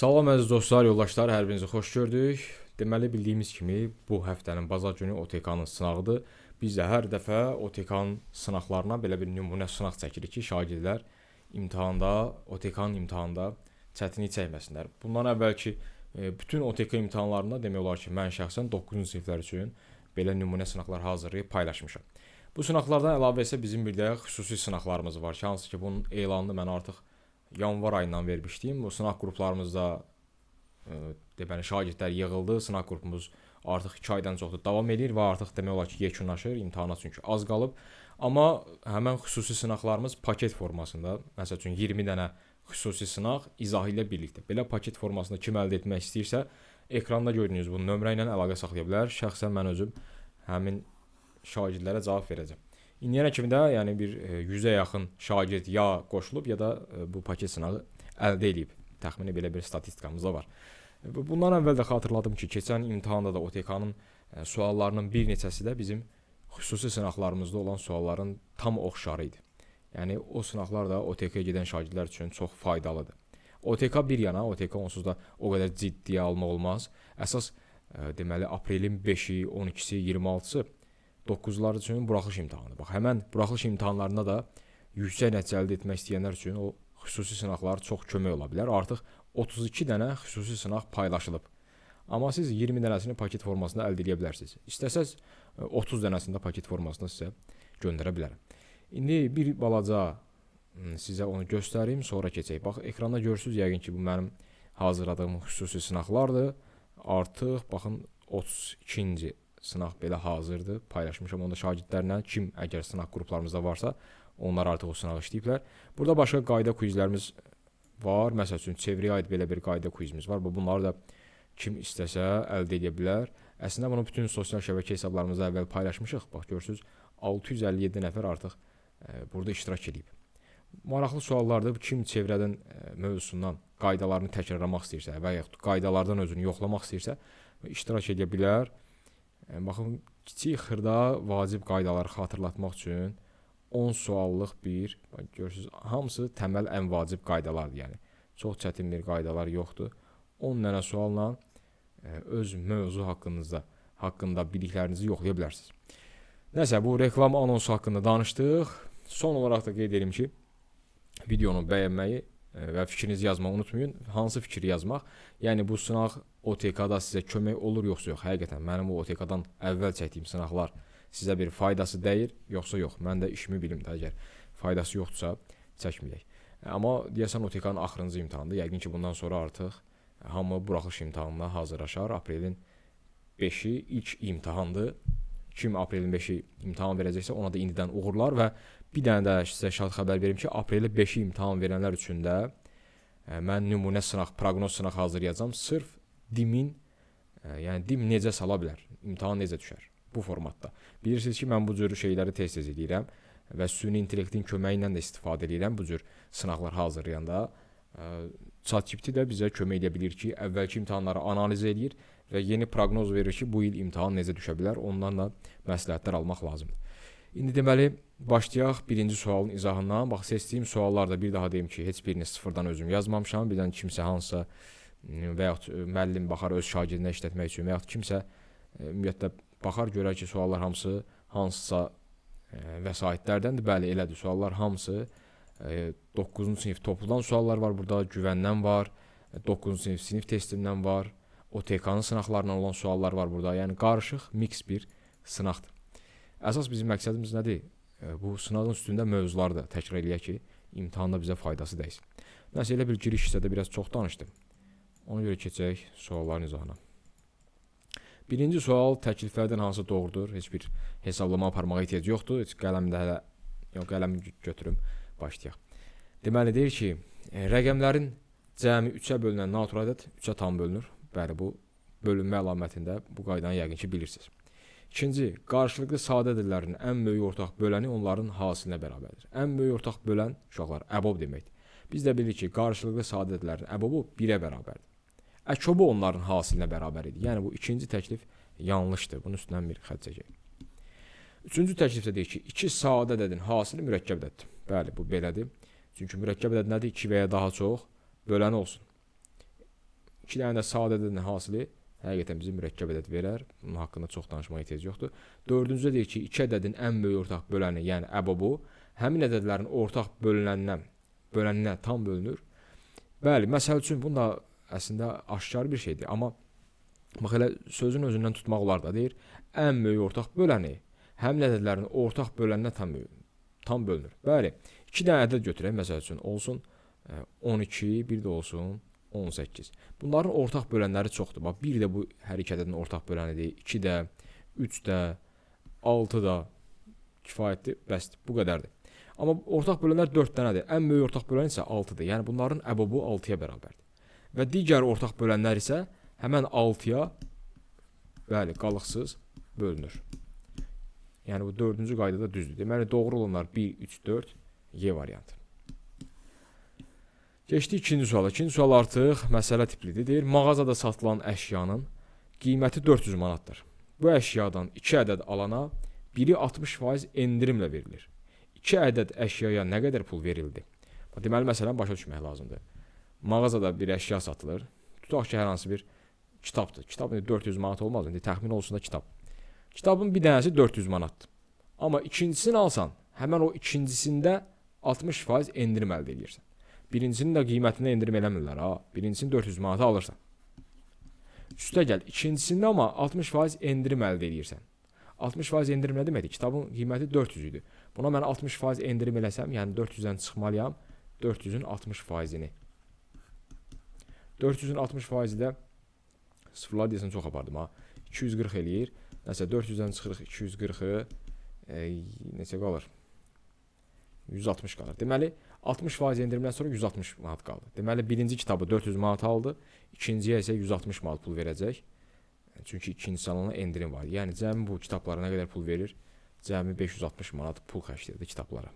Salam əziz dostlar, yoldaşlar, hər birinizi xoş gördük. Deməli, bildiyimiz kimi bu həftənin bazar günü OTK-nın sınağıdır. Biz də hər dəfə OTK-nın sınaqlarına belə bir nümunə sınaq çəkirik ki, şagirdlər imtahanda, OTK-nın imtahanda çətinlik çəkməsinlər. Bundan əvvəlki bütün OTK imtahanlarında demək olar ki, mən şəxsən 9-cu siniflər üçün belə nümunə sınaqlar hazırlayıb paylaşmışam. Bu sınaqlardan əlavə isə bizim bir də xüsusi sınaqlarımız var ki, hansı ki bunun elanını mən artıq yanvar ayından vermişdim. Bu sınaq qruplarımızda deməli şagirdlər yığıldı. Sınaq qrupumuz artıq 2 aydan çoxdur davam eləyir və artıq demək olar ki, yekunlaşır. İmtahana çünki az qalıb. Amma həmin xüsusi sınaqlarımız paket formasında, məsəl üçün 20 dənə xüsusi sınaq izahı ilə birlikdə. Belə paket formasında kim əldə etmək istəyirsə, ekranda gördüyünüz bu nömrə ilə əlaqə saxlaya bilər. Şəxsən mən özüm həmin şagirdlərə cavab verəcəm. İndiyənə kimi də yəni bir 100-ə yaxın şagird ya qoşulub ya da bu paket sınağı əldə eləyib. Təxmini belə bir statistikamız da var. Bundan əvvəl də xatırladım ki, keçən imtahanda da OTK-nın suallarının bir neçəsi də bizim xüsusi sınaqlarımızda olan sualların tam oxşarı idi. Yəni o sınaqlar da OTK-ya gedən şagirdlər üçün çox faydalıdır. OTK bir yana, OTK onsuz da o qədər ciddiyə almaq olmaz. Əsas deməli aprelin 5-i, 12-si, 26-sı 9-lar üçün buraxılış imtahanıdır. Bax, həmən buraxılış imtahanlarında da yüksək nəticə əldə etmək istəyənlər üçün o xüsusi sınaqlar çox kömək ola bilər. Artıq 32 dənə xüsusi sınaq paylaşılıb. Amma siz 20 dənəsini paket formasında əldə edə bilərsiniz. İstəsəz 30 dənəsini də paket formasında sizə göndərə bilərəm. İndi bir balaca sizə onu göstərim, sonra keçək. Bax, ekranda görürsüz, yəqin ki, bu mənim hazırladığım xüsusi sınaqlardır. Artıq baxın 32-ci sınaq belə hazırdır. Paylaşmışam onu da şagirdlərlə. Kim əgər sınaq qruplarımızda varsa, onlar artıq o sınağı işləyiblər. Burada başqa qayda quizlərimiz var. Məsəl üçün çevriyə aid belə bir qayda quizimiz var. Bunları da kim istəsə əldə edə bilər. Əslində bunu bütün sosial şəbəkə hesablarımızda əvvəl paylaşmışıq. Bax görürsüz 657 nəfər artıq burada iştirak edib. Maraqlı suallardır. Kim çevrədən mövzusundan qaydalarını təkrarlamaq istəyirsə və yaxud qaydalardan özünü yoxlamaq istəyirsə iştirak edə bilər. Baxın, kiçik xırda vacib qaydaları xatırlatmaq üçün 10 suallıq bir, bax, görürsüz, hamısı təməl ən vacib qaydalardır, yəni. Çox çətin bir qaydalar yoxdur. 10 dənə sualla öz mövzu haqqında biliklərinizi yoxlaya bilərsiniz. Nəsə, bu reklam anonsu haqqında danışdıq. Son olaraq da qeyd edim ki, videonu bəyənməyi və fikrinizi yazmağı unutmayın. Hansı fikri yazmaq? Yəni bu sınaq OTK-da sizə kömək olur yoxsa yox? Həqiqətən mənim o OTK-dan əvvəl çəkdiyim sınaqlar sizə bir faydası dəyir yoxsa yox? Mən də işimi bilim də, əgər faydası yoxdursa çəkməyək. Amma deyəsən OTK-nın axırıncı imtahanıdır. Yəqin ki, bundan sonra artıq hamı buraxılış imtahanına hazırlaşar. Aprelin 5-i ilk imtahandır. Kim aprelin 5-i imtahan verəcəksə ona da indidən uğurlar və bir dənə də sizə şad xəbər verim ki, aprelin 5-i imtahan verənlər üçün də mən nümunə sınaq, proqnoz sınaq hazırlayacağam. Sırf DİM-in, yəni DİM necə sala bilər, imtahan necə düşər bu formatda. Bilirsiniz ki, mən bu cür şeyləri tez-tez eləyirəm və süni intellektin köməyi ilə də istifadə eləyirəm bu cür sınaqlar hazırlayanda. ChatGPT də bizə kömək edə bilir ki, əvvəlki imtahanları analiz eləyir və yeni proqnoz verir ki, bu il imtahan necə düşə bilər, ondan da məsləhətlər almaq lazımdır. İndi deməli, başlayaq birinci sualın izahından. Bax, seçdiyim suallarda bir daha deyim ki, heç birini sıfırdan özüm yazmamışam. Birdən kimsə hansısa və yaxud müəllim baxar öz şagirdinə işlətmək üçün və yaxud kimsə ümumiyyətlə baxar görər ki, suallar hamısı hansısa vəsaitlərdəndir. Bəli, elədir. Suallar hamısı 9-cu sinif topludan suallar var burada, güvəndən var, 9-cu sinif sinif testindən var, OTK-nın sınaqlarından olan suallar var burada. Yəni qarışıq, mix bir sınaqdır. Əsas bizim məqsədimiz nədir? Bu sınağın üstündə mövzuları da təkrar eləyək ki, imtahanda bizə faydası dəysin. Nəsə elə bir giriş hissədə biraz çox danışdım. Ona görə keçək sualların izahına. Birinci sual təkliflərdən hansı doğrudur? Heç bir hesablama aparmağa ehtiyac yoxdur. Heç qələmi də hələ, yox, qələmi götürüm, başlayaq. Deməli deyir ki, rəqəmlərin cəmi 3-ə bölünən natural ədəd 3-ə tam bölünür. Bəli, bu bölünmə əlamətində bu qaydanı yəqin ki bilirsiniz. İkinci, qarşılıqlı sadə ədədlərin ən böyük ortaq böləni onların hasilinə bərabərdir. Ən böyük ortaq bölən uşaqlar əbob deməkdir. Biz də bilirik ki, qarşılıqlı sadə ədədlərin əbobu 1-ə bərabərdir. Əkobu onların hasilinə bərabər idi. Yəni bu ikinci təklif yanlışdır. Bunun üstündən bir xətt çəkək. Üçüncü təklifdə deyir ki, iki sadə ədədin hasili mürəkkəb ədəddir. Bəli, bu belədir. Çünki mürəkkəb ədəd nədir? 2 və ya daha çox böləni olsun. 2 dənə də sadə ədədin hasili həqiqətən bizə mürəkkəb ədəd verər. Bunun haqqında çox danışmağa ehtiyac yoxdur. Dördüncüdə deyir ki, 2 ədədin ən böyük ortaq böləni, yəni əbobu, həmin ədədlərin ortaq böləninə tam bölünür. Bəli, məsəl üçün bunu da əslində aşkar bir şeydir. Amma bax elə sözün özündən tutmaq olar da, deyir, ən böyük ortaq böləni həmin ədədlərin ortaq böləninə tam bölünür. Bəli, 2 dənə ədəd götürək, məsəl üçün olsun 12, bir də olsun 18. Bunların ortaq bölənləri çoxdur. Bax, 1 də bu hər iki ədədin ortaq bölənidir, 2 də, 3 də, 6 da kifayətdir, bəsdir, bu qədərdir. Amma ortaq bölənlər 4 dənədir. Ən böyük ortaq bölən isə 6-dır. Yəni bunların əbobu 6-ya bərabərdir. Və digər ortaq bölənlər isə həmən 6-ya, bəli, qalıqsız bölünür. Yəni bu dördüncü qaydada düzdür. Deməli doğru olanlar 1, 3, 4, Y variantı. Keçdik ikinci suala. İkinci sual artıq məsələ tiplidir. Deyir, mağazada satılan əşyanın qiyməti 400 manatdır. Bu əşyadan 2 ədəd alana biri 60% endirimlə verilir. 2 ədəd əşyaya nə qədər pul verildi? Deməli, məsələn, başa düşmək lazımdır. Mağazada bir əşya satılır. Tutaq ki, hər hansı bir kitabdır. Kitab 400 manat olmaz. İndi təxmin olsun da kitab. Kitabın bir dənəsi 400 manatdır. Amma ikincisini alsan, həmən o ikincisində 60% endirim əldə edirsən. Birincisinin də qiymətinə endirim eləmirlər ha. Birincisini 400 manata alırsan. Üstə gəl, ikincisində amma 60% endirim əldə edirsən. 60% endirim nə deməkdir? Kitabın qiyməti 400 idi. Buna mən 60% endirim eləsəm, yəni 400-dən çıxmalıyam 400-ün 60%-ini. 400-ün 60%-i də sıfırlar deyəsən çox apardım ha. 240 eləyir. Nəsə 400-dən çıxırıq 240-ı neçə qalır? 160 qalır. Deməli 60% endirimdən sonra 160 manat qaldı. Deməli birinci kitabı 400 manat aldı, ikinciyə isə 160 manat pul verəcək. Çünki ikinci salona endirim var. Yəni cəmi bu kitablara nə qədər pul verir? Cəmi 560 manat pul xərcləyirdi kitablara.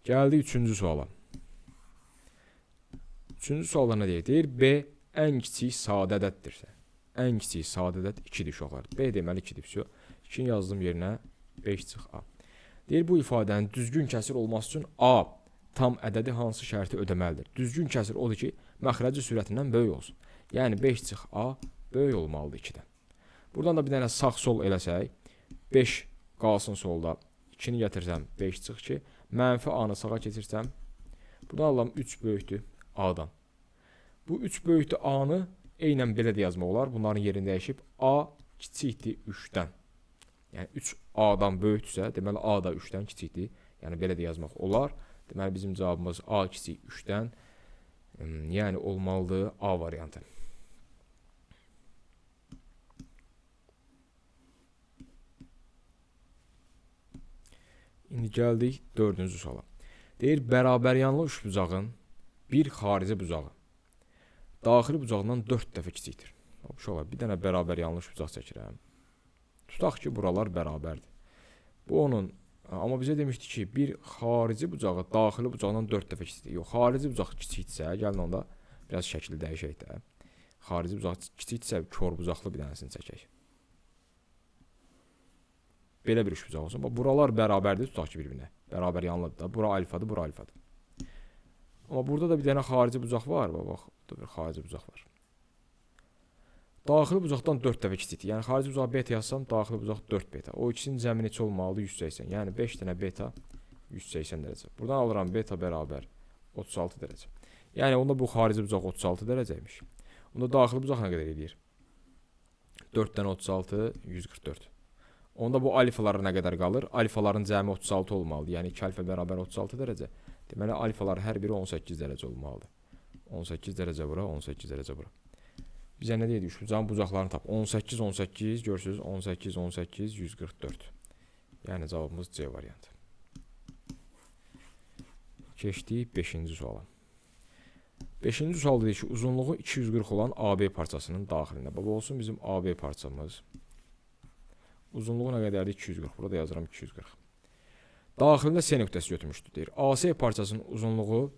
Gəldik üçüncü suala. Üçüncü sualda nə deyir? Deyir B ən kiçik sadə ədəddirsə. Ən kiçik sadə ədəd 2-dir uşaqlar. B deməli 2-dir. 2-ni yazdım yerinə 5 çıx A. Deyir bu ifadənin düzgün kəsir olması üçün A tam ədədi hansı şərti ödəməlidir? Düzgün kəsir odur ki, məxrəci sürətindən böyük olsun. Yəni 5 çıx A böyük olmalıdır 2-dən. Buradan da bir dənə sağ-sol eləsək, 5 qalsın solda, 2-ni gətirsəm 5 çıx 2, mənfi A-nı sağa keçirsəm, buradan alıram 3 böyükdür A-dan. Bu 3 böyükdür A-nı eynən belə də yazmaq olar. Bunların yerini dəyişib A kiçikdir 3-dən. Yəni 3 A-dan böyükdürsə, deməli A da 3-dən kiçikdir. Yəni belə də yazmaq olar. Deməli bizim cavabımız A kiçik 3-dən, yəni olmalıdır A variantı. İndi gəldik dördüncü suala. Deyir, bərabəryanlı üçbucağın bir xarici bucağı daxili bucağından 4 dəfə kiçikdir. Uşaqlar, bir dənə bərabəryanlı üçbucaq çəkirəm. Tutaq ki, buralar bərabərdir. Bu onun, amma bizə demişdi ki, bir xarici bucağı daxili bucağından 4 dəfə kiçikdir. Yox, xarici bucaq kiçikdirsə, gəlin onda biraz şəkli dəyişək də. Xarici bucaq kiçikdirsə, kor bucaqlı bir dənəsini çəkək. Belə bir üçbucaq olsun. Bax, buralar bərabərdir, tutaq ki, bir-birinə. Bərabər yanlıdır da. Bura alfadır, bura alfadır. Amma burada da bir dənə xarici bucaq var. Bax, burada bir xarici bucaq var. Daxili bucaqdan 4 dəfə kiçikdir. Yəni, xarici bucağa beta yazsam, daxili bucaq 4 beta. O ikisinin cəmi neçə olmalıdır? 180. Yəni, 5 dənə beta 180 dərəcə. Buradan alıram beta bərabər 36 dərəcə. Yəni, onda bu xarici bucaq 36 dərəcəymiş. Onda daxili bucaq nə qədər eləyir? 4 dənə 36, 144. Onda bu alfalara nə qədər qalır? Alfaların cəmi 36 olmalıdır. Yəni 2 alfa bərabər 36 dərəcə. Deməli, alfalar hər biri 18 dərəcə olmalıdır. 18 dərəcə bura, 18 dərəcə bura. Bizə nə deyirdi? Üçbucağın bucaqlarını tap. 18, 18, görürsünüz, 18, 18, 144. Yəni cavabımız C variantı. Keçdik 5-ci suala. 5-ci sual deyir ki, uzunluğu 240 olan AB parçasının daxilində. Baba olsun bizim AB parçamız. Uzunluğu nə qədərdir? 240. Burada yazıram 240. Daxilində C nöqtəsi götürmüşdür. Deyir, AC parçasının uzunluğu,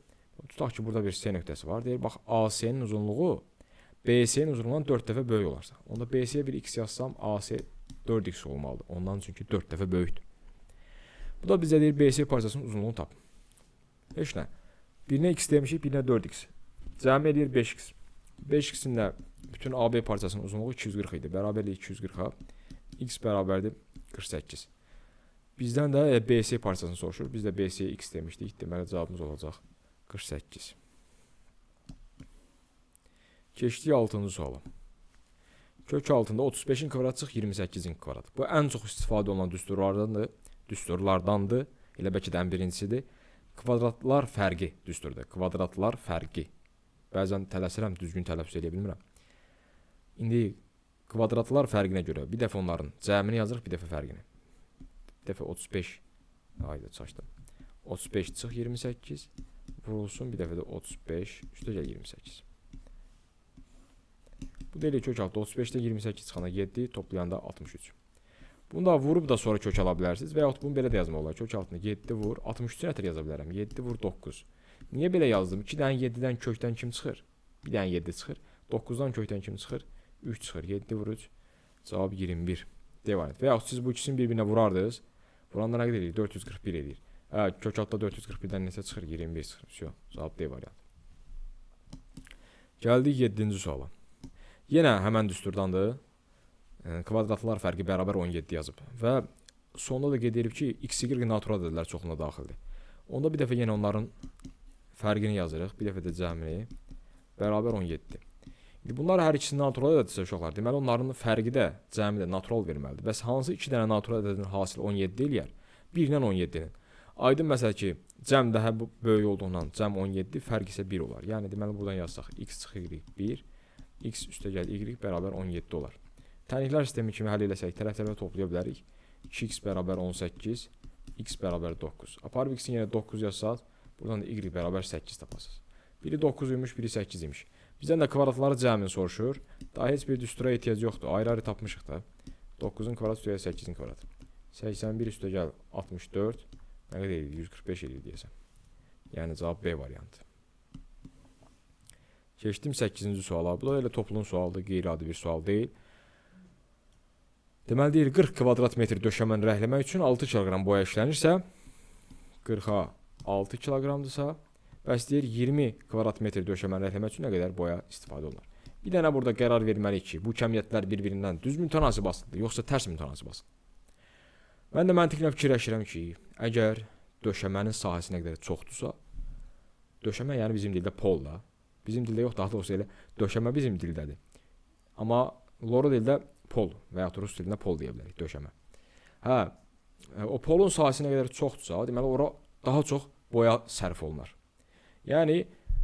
tutaq ki, burada bir C nöqtəsi var. Deyir, bax, AC-nin uzunluğu BC-nin uzunluğundan 4 dəfə böyük olarsa. Onda BC-yə bir x yazsam, AC 4x olmalıdır. Ondan çünki 4 dəfə böyükdür. Bu da bizə deyir, BC parçasının uzunluğunu tap. Heç nə. Birinə x demişik, birinə 4x. Cəmi eləyir 5x. 5x-in də bütün AB parçasının uzunluğu 240 idi. Bərabərlik 240-a. X bərabərdir 48. Bizdən də BC parçasını soruşur. Biz də BC x demişdik. Deməli, cavabımız olacaq 48. Keçdik 6-cı suala. Kök altında 35-in kvadratı çıx 28-in kvadratı. Bu ən çox istifadə olunan düsturlardandır. Elə bəlkə də ən birincisidir. Kvadratlar fərqi düsturdur. Kvadratlar fərqi. Bəzən tələsirəm, düzgün tələffüz eləyə bilmirəm. İndi kvadratlar fərqinə görə bir dəfə onların cəmini yazırıq, bir dəfə fərqini. Bir dəfə 35, hayda çaşdım. 35 çıx 28 vurulsun, bir dəfə də 35 üstə gəl 28. Bu deyilik kök altı 35-də 28 çıxanda 7, toplayanda 63. Bunu da vurub da sonra kök ala bilərsiniz və yaxud bunu belə də yazmaq olar. Kök altında 7 vur, 63-ü nətər yaza bilərəm? 7 vur 9. Niyə belə yazdım? 2 dənə 7-dən kökdən kim çıxır? 1 dənə 7 çıxır. 9-dan kökdən kim çıxır? 3 çıxır. 7 vur 3. Cavab 21. D variantı. Və yaxud siz bu ikisini bir-birinə vurardınız. Vuranda nə qədər eləyir? 441 eləyir. Hə, kök altda 441-dən neçə çıxır? 21 çıxır. Vəsyo. Cavab D variantı. Gəldik 7-ci suala. Yenə həmən düsturdandır. Kvadratlar fərqi bərabər 17 yazıb. Və sonda da qeyd edib ki, x, y natural ədədlər çoxluğuna daxildir. Onda bir dəfə yenə onların fərqini yazırıq. Bir dəfə də cəmini. Bərabər 17. İndi bunlar hər ikisi natural ədəddirsə uşaqlar, deməli onların fərqi də, cəmi də natural verməlidir. Bəs hansı iki dənə natural ədədin hasili 17 eləyər? 1 ilə 17-nin. Aydın məsələ ki, cəm daha böyük olduğundan cəm 17, fərq isə 1 olar. Yəni deməli buradan yazsaq x çıx y 1, x üstə gəl y bərabər 17 olar. Tənliklər sistemi kimi həll eləsək tərəf-tərəfə toplaya bilərik. 2x bərabər 18, x bərabər 9. Aparıb x-in yenə 9 yazsaq, buradan da y bərabər 8 tapasınız. Biri 9 imiş, biri 8 imiş. Bizdən də kvadratları cəmini soruşur. Daha heç bir düstura ehtiyac yoxdur. Ayrı-ayrı tapmışıq da. 9-un kvadratı üstə gəl 8-in kvadratı. 81 üstə gəl 64. Nə qədər eləyir? 145 eləyir deyəsən. Yəni cavab B variantı. Keçdim 8-ci suala. Bu da elə toplunun sualıdır, qeyri-adi bir sual deyil. Deməli deyir 40 kvadrat metr döşəməni rəngləmək üçün 6 kiloqram boya işlənirsə, 40-a 6 kiloqramdırsa, bəs deyir 20 kvadrat metr döşəməni rəngləmək üçün nə qədər boya istifadə olunar? Bir dənə burada qərar verməliyik ki, bu kəmiyyətlər bir-birindən düz mütənasib asılıdır, yoxsa tərs mütənasib asılıdır. Mən də məntiqlə fikirləşirəm ki, əgər döşəmənin sahəsi nə qədər çoxdursa, döşəmə yəni bizim dildə pol da, bizim dildə yox, daha doğrusu elə döşəmə bizim dildədir. Amma loru dildə pol və yaxud rus dilində pol deyə bilərik, döşəmə. Hə, o polun sahəsi nə qədər çoxdursa, deməli ora daha çox boya sərf olunar. Yəni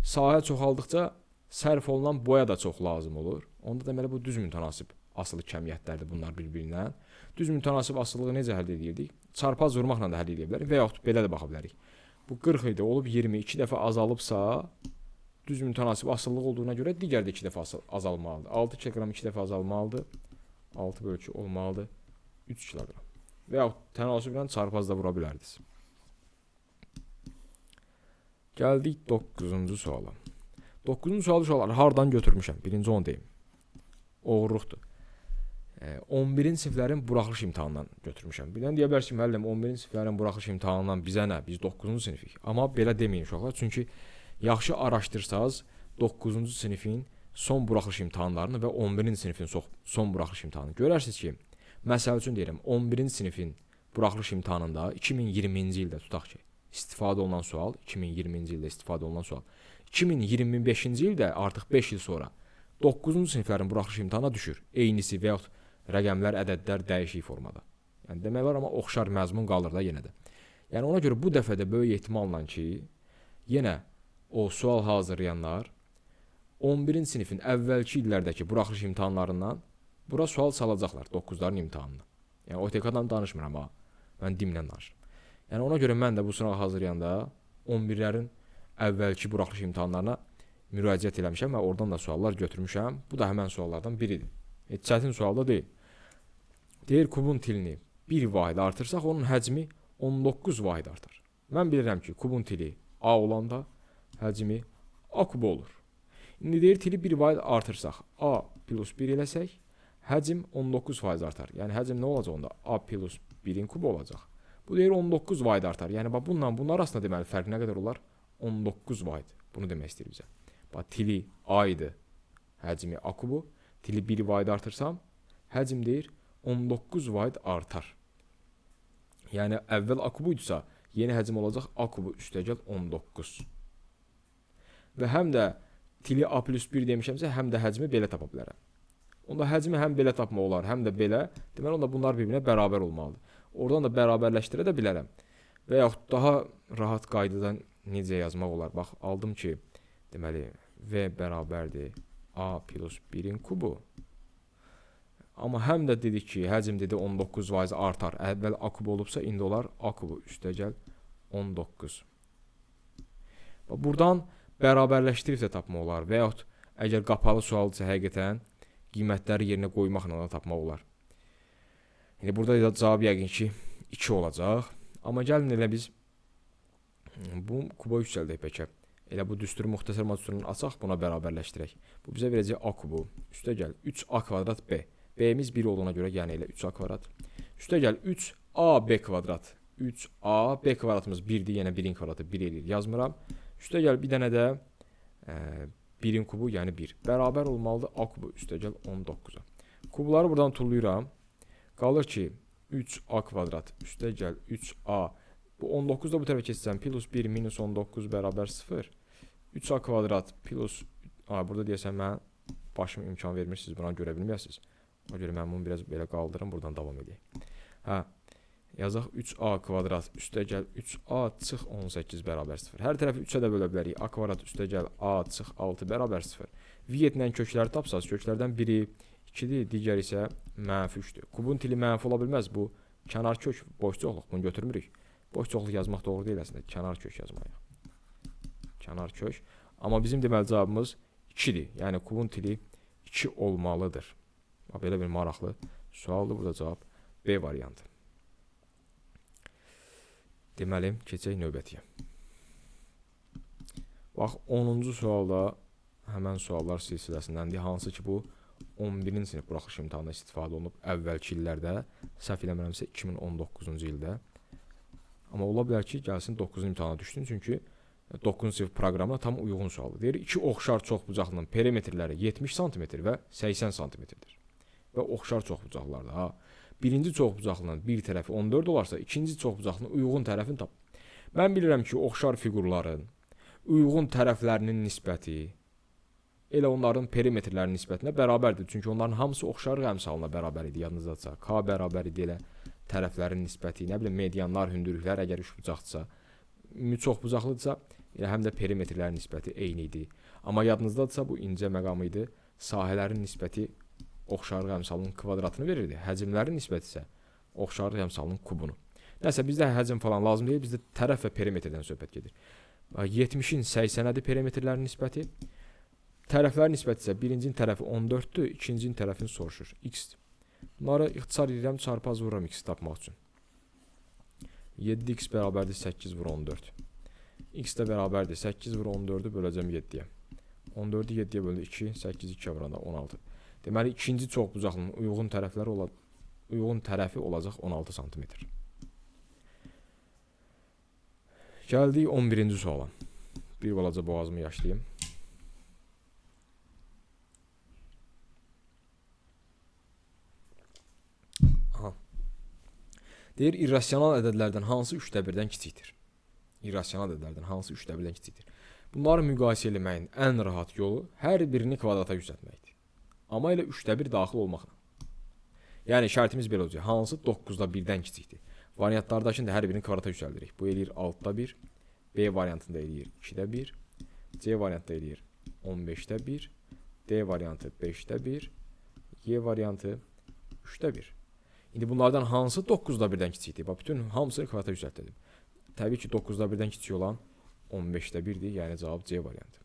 sahə çoxaldıqca sərf olunan boya da çox lazım olur. Onda deməli bu düz mütənasib asılı kəmiyyətlərdir bunlar bir-birindən. Düz mütənasib asılılığı necə həll edirdik? Çarpaz vurmaqla da həll edə bilərik və yaxud belə də baxa bilərik. Bu 40 idi, olub 20, 2 dəfə azalıbsa, düz mütənasib asılılıq olduğuna görə digər də 2 dəfə azalmalıdır. 6 kiloqram 2 dəfə azalmalıdır. 6 bölü 2 olmalıdır. 3 kiloqram. Və yaxud tənasüblə çarpaz da vura bilərdiniz. Gəldik 9-cu suala. 9-cu sualı uşaqlar hardan götürmüşəm? Birinci onu deyim. Oğurluqdur. 11-ci siniflərin buraxılış imtahanından götürmüşəm. Birdən deyə bilərsiniz ki, müəllim 11-ci siniflərin buraxılış imtahanından bizə nə? Biz 9-cu sinifik. Amma belə deməyin uşaqlar. Çünki yaxşı araşdırsaz 9-cu sinifin son buraxılış imtahanlarını və 11-ci sinifin son buraxılış imtahanını görərsiniz ki, məsəl üçün deyirəm, 11-ci sinifin buraxılış imtahanında 2020-ci ildə tutaq ki, istifadə olunan sual, 2020-ci ildə istifadə olunan sual, 2025-ci ildə artıq 5 il sonra 9-cu siniflərin buraxılış imtahanına düşür. Eynisi və yaxud rəqəmlər, ədədlər dəyişik formada. Yəni demək olar, amma oxşar məzmun qalır da yenə də. Yəni ona görə bu dəfə də böyük ehtimalla ki, yenə o sual hazırlayanlar 11-ci sinifin əvvəlki illərdəki buraxılış imtahanlarından bura sual salacaqlar 9-ların imtahanına. Yəni OTK-dan danışmıram ha. Mən DİM-lə danışıram. Yəni ona görə mən də bu sınağı hazırlayanda 11-lərin əvvəlki buraxılış imtahanlarına müraciət eləmişəm və oradan da suallar götürmüşəm. Bu da həmən suallardan biridir. Heç çətin sual da deyil. Deyir kubun tilini 1 vahid artırsaq onun həcmi 19 vahid artar. Mən bilirəm ki, kubun tili A olanda həcmi A kubu olur. İndi deyir tili 1 vahid artırsaq, A plus 1 eləsək, həcm 19% artar. Yəni həcm nə olacaq onda? A plus 1-in kubu olacaq. Bu deyir 19 vahid artar. Yəni bax bununla bunun arasında deməli fərq nə qədər olar? 19 vahid. Bunu demək istəyir bizə. Bax tili A idi. Həcmi A kubu. Tili 1 vahid artırsam, həcm deyir 19 vahid artar. Yəni, əvvəl A kubu idisə, yeni həcm olacaq A kubu üstəgəl 19. Və həm də tili A plus 1 demişəmsə, həm də həcmi belə tapa bilərəm. Onda həcmi həm belə tapmaq olar, həm də belə. Deməli, onda bunlar bir-birinə bərabər olmalıdır. Oradan da bərabərləşdirə də bilərəm. Və yaxud daha rahat qaydadan necə yazmaq olar? Bax, aldım ki, deməli, V bərabərdir A plus 1-in kubu. Amma həm də dedik ki, həcm dedi 19% artar. Əvvəl A kubu olubsa, indi olar A kubu üstəgəl 19. Bax, buradan bərabərləşdirib də tapmaq olar. Və yaxud əgər qapalı sualdısa həqiqətən qiymətləri yerinə qoymaqla da tapmaq olar. İndi burada da cavab yəqin ki 2 olacaq. Amma gəlin elə biz bu kuba yüksəldək bəlkə. Elə bu düsturu müxtəsər düsturunu açaq, buna bərabərləşdirək. Bu bizə verəcək A kubu. Üstəgəl 3A kvadrat B. B-miz 1 olduğuna görə, yəni elə 3A kvadrat. Üstəgəl 3AB kvadrat. 3A, B kvadratımız 1-dir, yəni 1-in kvadratı 1 eləyir. Yazmıram. Üstəgəl bir dənə də 1-in kubu, yəni 1. Bərabər olmalıdır A kubu üstəgəl 19-a. Kubları buradan tullayıram. Qalır ki, 3A kvadrat üstəgəl 3A. Bu 19 da bu tərəfə keçsəm, plus 1 minus 19 bərabər 0. 3A kvadrat plus... Burada deyəsən mən başım imkan vermir, siz buna görə bilməyəsiniz. Ona görə mən bunu biraz belə qaldırım, buradan davam edeyim. Hə, yazaq 3A kvadrat üstəgəl 3A çıx 18 bərabər 0. Hər tərəfi 3-ə də bölə bilərik. A kvadrat üstəgəl A çıx 6 bərabər 0. Vietlə kökləri tapsaz, köklərdən biri 2-dir, digəri isə mənfi 3-dür. Kubun tili mənfi ola bilməz. Bu kənar kök, boş çoxluq, bunu götürmürük. Boş çoxluq yazmaq doğru deyil əslində. Kənar kök yazmalıyıq. Kənar kök. Amma bizim deməli cavabımız 2-dir. Yəni kubun tili 2 olmalıdır. Belə bir maraqlı sualdır. Burada cavab B variantı. Deməli, keçək növbətiyə. Bax, 10-cu sualda həmən suallar silsiləsindəndir. Hansı ki, bu 11-ci sinif buraxılış imtahanında istifadə olunub əvvəlki illərdə, səhv eləmirəmsə 2019-cu ildə. Amma ola bilər ki, gəlsin 9-cu imtahana düşsün, çünki 9-cu sinif proqramına tam uyğun sualdır. Deyir, iki oxşar çoxbucaqlının perimetrləri 70 sm və 80 sm-dir. Və oxşar çoxbucaqlılardır. Ha. Birinci çoxbucaqlının bir tərəfi 14 olarsa, ikinci çoxbucaqlının uyğun tərəfini tap. Mən bilirəm ki, oxşar fiqurların uyğun tərəflərinin nisbəti elə onların perimetrlərinin nisbətinə bərabərdir. Çünki onların hamısı oxşarlıq əmsalına bərabər idi, yadınızdadırsa. K bərabər idi elə tərəflərin nisbəti, nə bilim, medianlar, hündürlüklər əgər üçbucaqdırsa, çoxbucaqlıdırsa, elə həm də perimetrlərin nisbəti eyni idi. Amma yadınızdadırsa, bu incə məqam idi. Sahələrin nisbəti oxşarlıq əmsalının kvadratını verirdi. Həcmlərin nisbəti isə oxşarlıq əmsalının kubunu. Nəsə, bizdə həcm falan lazım deyil, bizdə tərəf və perimetrdən söhbət gedir. 70-in 80-ədir perimetrlərin nisbəti. Tərəflərin nisbəti isə birincinin tərəfi 14-dür, ikincinin tərəfini soruşur. X. Bunları ixtisar edirəm, çarpaz vururam x tapmaq üçün. 7x bərabərdir 8 vur 14. X də bərabərdir 8 vur 14-ü böləcəm 7-yə. 14-ü 7-yə böldü 2, 8 2-yə vuranda 16. Deməli, ikinci çoxbucaqlının uyğun tərəfləri uyğun tərəfi olacaq 16 sm. Gəldik 11-ci suala. Bir balaca boğazımı yaşlayayım. Aha. Deyir, irrasional ədədlərdən hansı 3-də 1-dən kiçikdir? İrrasional ədədlərdən hansı 3-də 1-dən kiçikdir? Bunları müqayisə eləməyin ən rahat yolu hər birini kvadrata yüksəltməkdir. Amma elə 3-də 1 daxil olmaqla. Yəni, şərtimiz belə olacaq. Hansı 9-da 1-dən kiçikdir? Variantlardakını da hər birini kvadrata yüksəldirik. Bu eləyir 6-da 1, B variantında eləyir 2-də 1, C variantında eləyir 15-də 1, D variantı 5-də 1, Y variantı 3-də 1. İndi bunlardan hansı 9-da 1-dən kiçikdir? Bax, bütün hamısını kvadrata yüksəltdim. Təbii ki, 9-da 1-dən kiçik olan 15-də 1-dir, yəni cavab C variantı.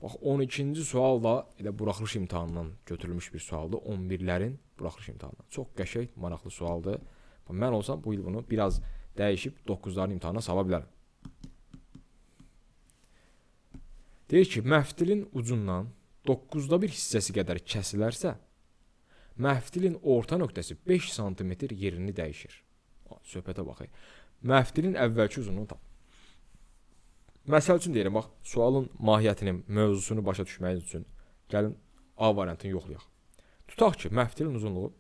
Bax, 12-ci sual da elə buraxılış imtahanından götürülmüş bir sualdır. 11-lərin buraxılış imtahanından. Çox qəşəng, maraqlı sualdır. Bax, mən olsam bu il bunu biraz dəyişib 9-ların imtahana sala bilərəm. Deyir ki, məftilin ucundan 9-da 1 hissəsi qədər kəsilərsə, məftilin orta nöqtəsi 5 sm yerini dəyişir. Söhbətə baxaq. Məftilin əvvəlki uzunluğunu tap. Məsəl üçün deyirəm, bax, sualın mahiyyətini, mövzusunu başa düşməyiniz üçün Gəlin A variantını yoxlayaq. Tutaq ki, məftilin uzunluğu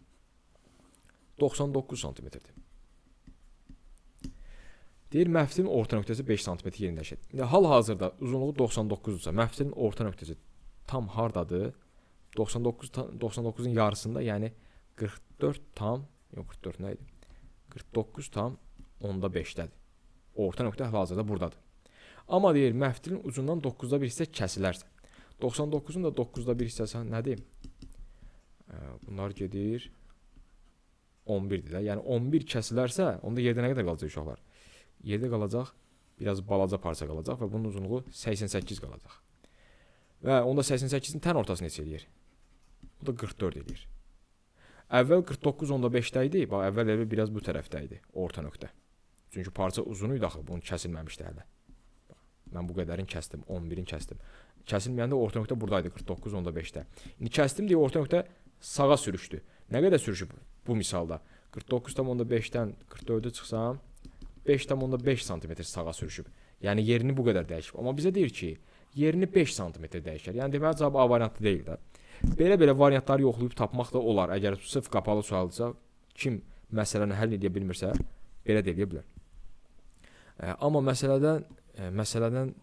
99 santimetrdir. Deyir, məftilin orta nöqtəsi 5 sm yerini dəyişir. İndi hal-hazırda uzunluğu 99-dursa, məftilin orta nöqtəsi tam hardadır? 99-un yarısında, yəni 44 tam, yox 44 nə idi? 49,5-dədir. Orta nöqtə hal-hazırda buradadır. Amma deyir, məftilin ucundan 9-da 1 hissə kəsilərsə, 99-un da 9-da 1 hissəsi nədir? Bunlar gedir 11-dir də. Yəni 11 kəsilərsə, onda yerdə nə qədər qalacaq uşaqlar? Yerdə qalacaq, biraz balaca parça qalacaq və bunun uzunluğu 88 qalacaq. Və onda 88-in tən ortası neçə eləyir? O da 44 eləyir. Əvvəl 49,5-də idi, bax əvvəl elə biraz bu tərəfdə idi orta nöqtə. Çünki parça uzun idi axı, bunu kəsilməmişdi hələ. Mən bu qədərini kəsdim, 11-in kəsdim. Kəsilməyəndə orta nöqtə buradaydı, 49,5-də. İndi kəsdim deyə orta nöqtə sağa sürüşdü. Nə qədər sürüşüb bu misalda? 49,5-dən 44-ə çıxsam, 5,5 sm sağa sürüşüb. Yəni yerini bu qədər dəyişib. Amma bizə deyir ki, yerini 5 sm dəyişər. Yəni deməli cavab A variantı deyil də. Belə-belə variantları yoxlayıb tapmaq da olar. Əgər sırf qapalı sualdısa, kim məsələni həll edə bilmirsə, belə də eləyə bilər. Amma məsələdən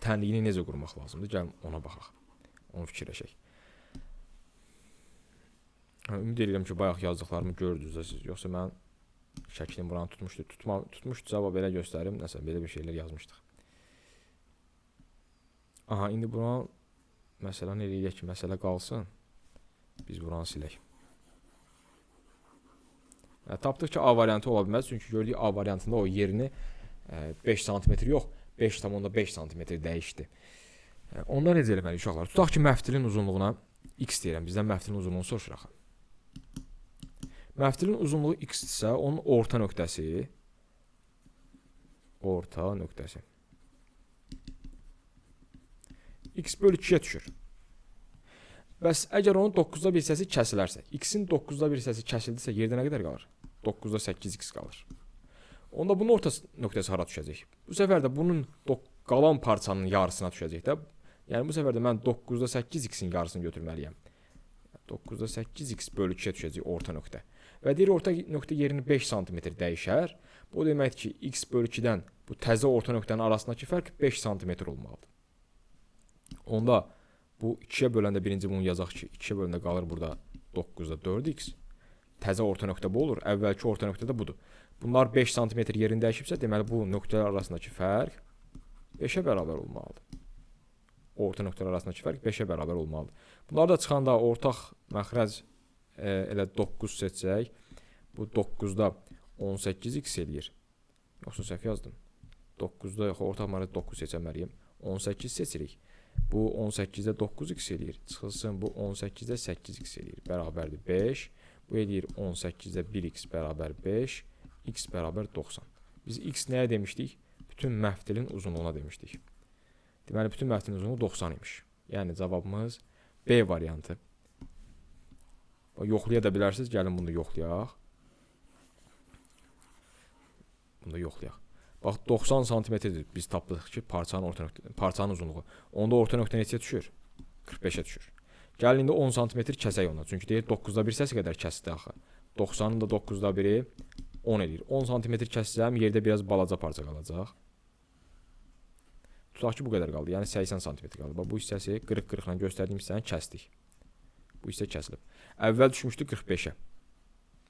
tənliyini necə qurmaq lazımdır? Gəlin ona baxaq. Onu fikirləşək. Ümid edirəm ki, bayaq yazdıqlarımı gördünüz də siz. Yoxsa mən şəklim buranı tutmuşdu. Tutmuşdu, cavab belə göstərim. Nəsə, belə bir şeylər yazmışdıq. Aha, indi buranı məsələni eləyək ki, məsələ qalsın. Biz buranı silək. Tapdıq ki, A variantı ola bilməz. Çünki gördük A variantında o yerini 5 sm yox, 5,5 sm dəyişdi. Onda necə eləməliyik uşaqlar? Tutaq ki, məftilin uzunluğuna x deyirəm. Bizdən məftilin uzunluğunu soruşur axı. Məftilin uzunluğu x-dirsə, onun orta nöqtəsi x bölü 2-yə düşür. Bəs əgər onun 9-da 1 hissəsi kəsilərsə, x-in 9-da 1 hissəsi kəsildisə, yerdə nə qədər qalır? 9-da 8x qalır. Onda bunun orta nöqtəsi hara düşəcək? Bu səfər də bunun qalan parçanın yarısına düşəcək də. Yəni bu səfər də mən 9-da 8x-in yarısını götürməliyəm. 9-da 8x bölü 2-yə düşəcək orta nöqtə. Və deyir, orta nöqtə yerini 5 sm dəyişər. Bu deməkdir ki, x bölü 2-dən bu təzə orta nöqtənin arasındakı fərq 5 sm olmalıdır. Onda bu 2-yə böləndə birinci bunu yazaq ki, 2-yə böləndə qalır burada 9-da 4x. Təzə orta nöqtə bu olur. Əvvəlki orta nöqtə də budur. Bunlar 5 sm yerini dəyişibsə, deməli bu nöqtələr arasındakı fərq 5-ə bərabər olmalıdır. Orta nöqtələr arasındakı fərq 5-ə bərabər olmalıdır. Bunlar da çıxanda ortaq məxrəc elə 9 seçsək, bu 9-da 18x eləyir. Yoxsa səhv yazdım. 9-da yox, ortaq məxrəc 9 seçəməliyim. 18 seçirik. Bu 18-də 9x eləyir. Çıxılsın bu 18-də 8x eləyir. Bərabərdir 5. Bu eləyir 18-də 1x bərabər 5. X bərabər 90. Biz x nəyə demişdik? Bütün məftilin uzunluğuna demişdik. Deməli, bütün məftilin uzunluğu 90 imiş. Yəni, cavabımız B variantı. Yoxlaya da bilərsiniz. Gəlin bunu yoxlayaq. Bunu da yoxlayaq. Bax, 90 santimetrdir. Biz tapdıq ki, parçanın uzunluğu. Onda orta nöqtə neçəyə düşür? 45-ə düşür. Gəlin indi 10 santimetr kəsək ondan. Çünki deyir 9-da 1 hissəsi qədər kəsdi axı. 90-ın da 9-da 1-i 10 eləyir. 10 santimetr kəssəm, yerdə biraz balaca parça qalacaq. Tutaq ki, bu qədər qaldı. Yəni 80 santimetr qaldı. Bax, bu hissəsi qırıq-qırıqla göstərdiyim hissəni kəsdik. Bu hissə kəsilib. Əvvəl düşmüşdü 45-ə.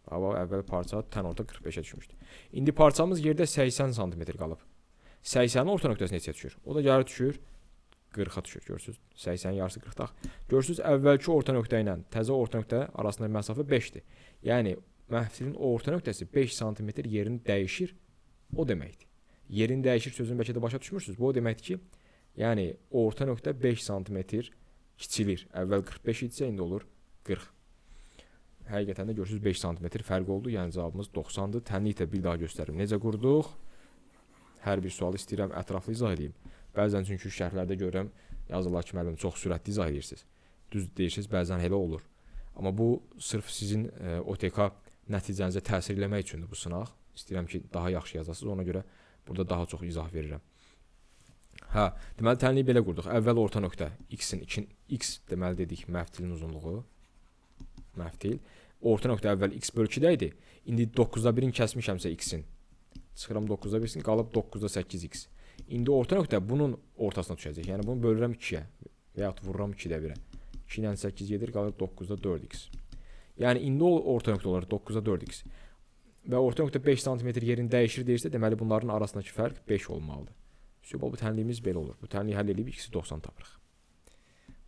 Bax, əvvəl parça tən orta 45-ə düşmüşdü. İndi parçamız yerdə 80 santimetr qalıb. 80-in orta nöqtəsi neçəyə düşür? O da gəlir düşür 40-a düşür. Görürsünüz, 80-in yarısı 40-daq. Görürsünüz, əvvəlki orta nöqtə ilə təzə orta nöqtə arasında məsafə 5-dir. Yəni məftilin orta nöqtəsi 5 sm yerini dəyişir. O deməkdir. Yerini dəyişir sözünü bəlkə də başa düşmürsünüz. Bu o deməkdir ki, yəni orta nöqtə 5 sm kiçilir. Əvvəl 45 idisə, indi olur 40. Həqiqətən də görürsünüz 5 sm fərq oldu. Yəni cavabımız 90-dır. Tənliklə bir daha göstərim. Necə qurduq? Hər bir sualı istəyirəm ətraflı izah edeyim. Bəzən çünki şərhlərdə görürəm, yazırlar ki, müəllim çox sürətli izah edirsiniz. Düz deyirsiniz, bəzən elə olur. Amma bu sırf sizin OTK nəticənizə təsir eləmək üçündür bu sınaq. İstəyirəm ki, daha yaxşı yazasınız. Ona görə burada daha çox izah verirəm. Hə, deməli tənliyi belə qurduq. Əvvəl orta nöqtə x-in 2 x deməli dedik məftilin uzunluğu. Məftil. Orta nöqtə əvvəl x bölü 2-də idi. İndi 9-da 1-in kəsmişəmsə x-in. Çıxıram 9-da 1-sin, qalıb 9-da 8x. İndi orta nöqtə bunun ortasına düşəcək. Yəni bunu bölürəm 2-yə və yaxud vururam 2-də 1-ə. 2 ilə 8 gedir, qalır 9-da 4x. Yəni indi o orta nöqtə olar 9-da 4x. Və orta nöqtə 5 sm yerini dəyişir deyirsə, deməli bunların arasındakı fərq 5 olmalıdır. Bu tənliyimiz belə olur. Bu tənliyi həll edib x-i 90 tapırıq.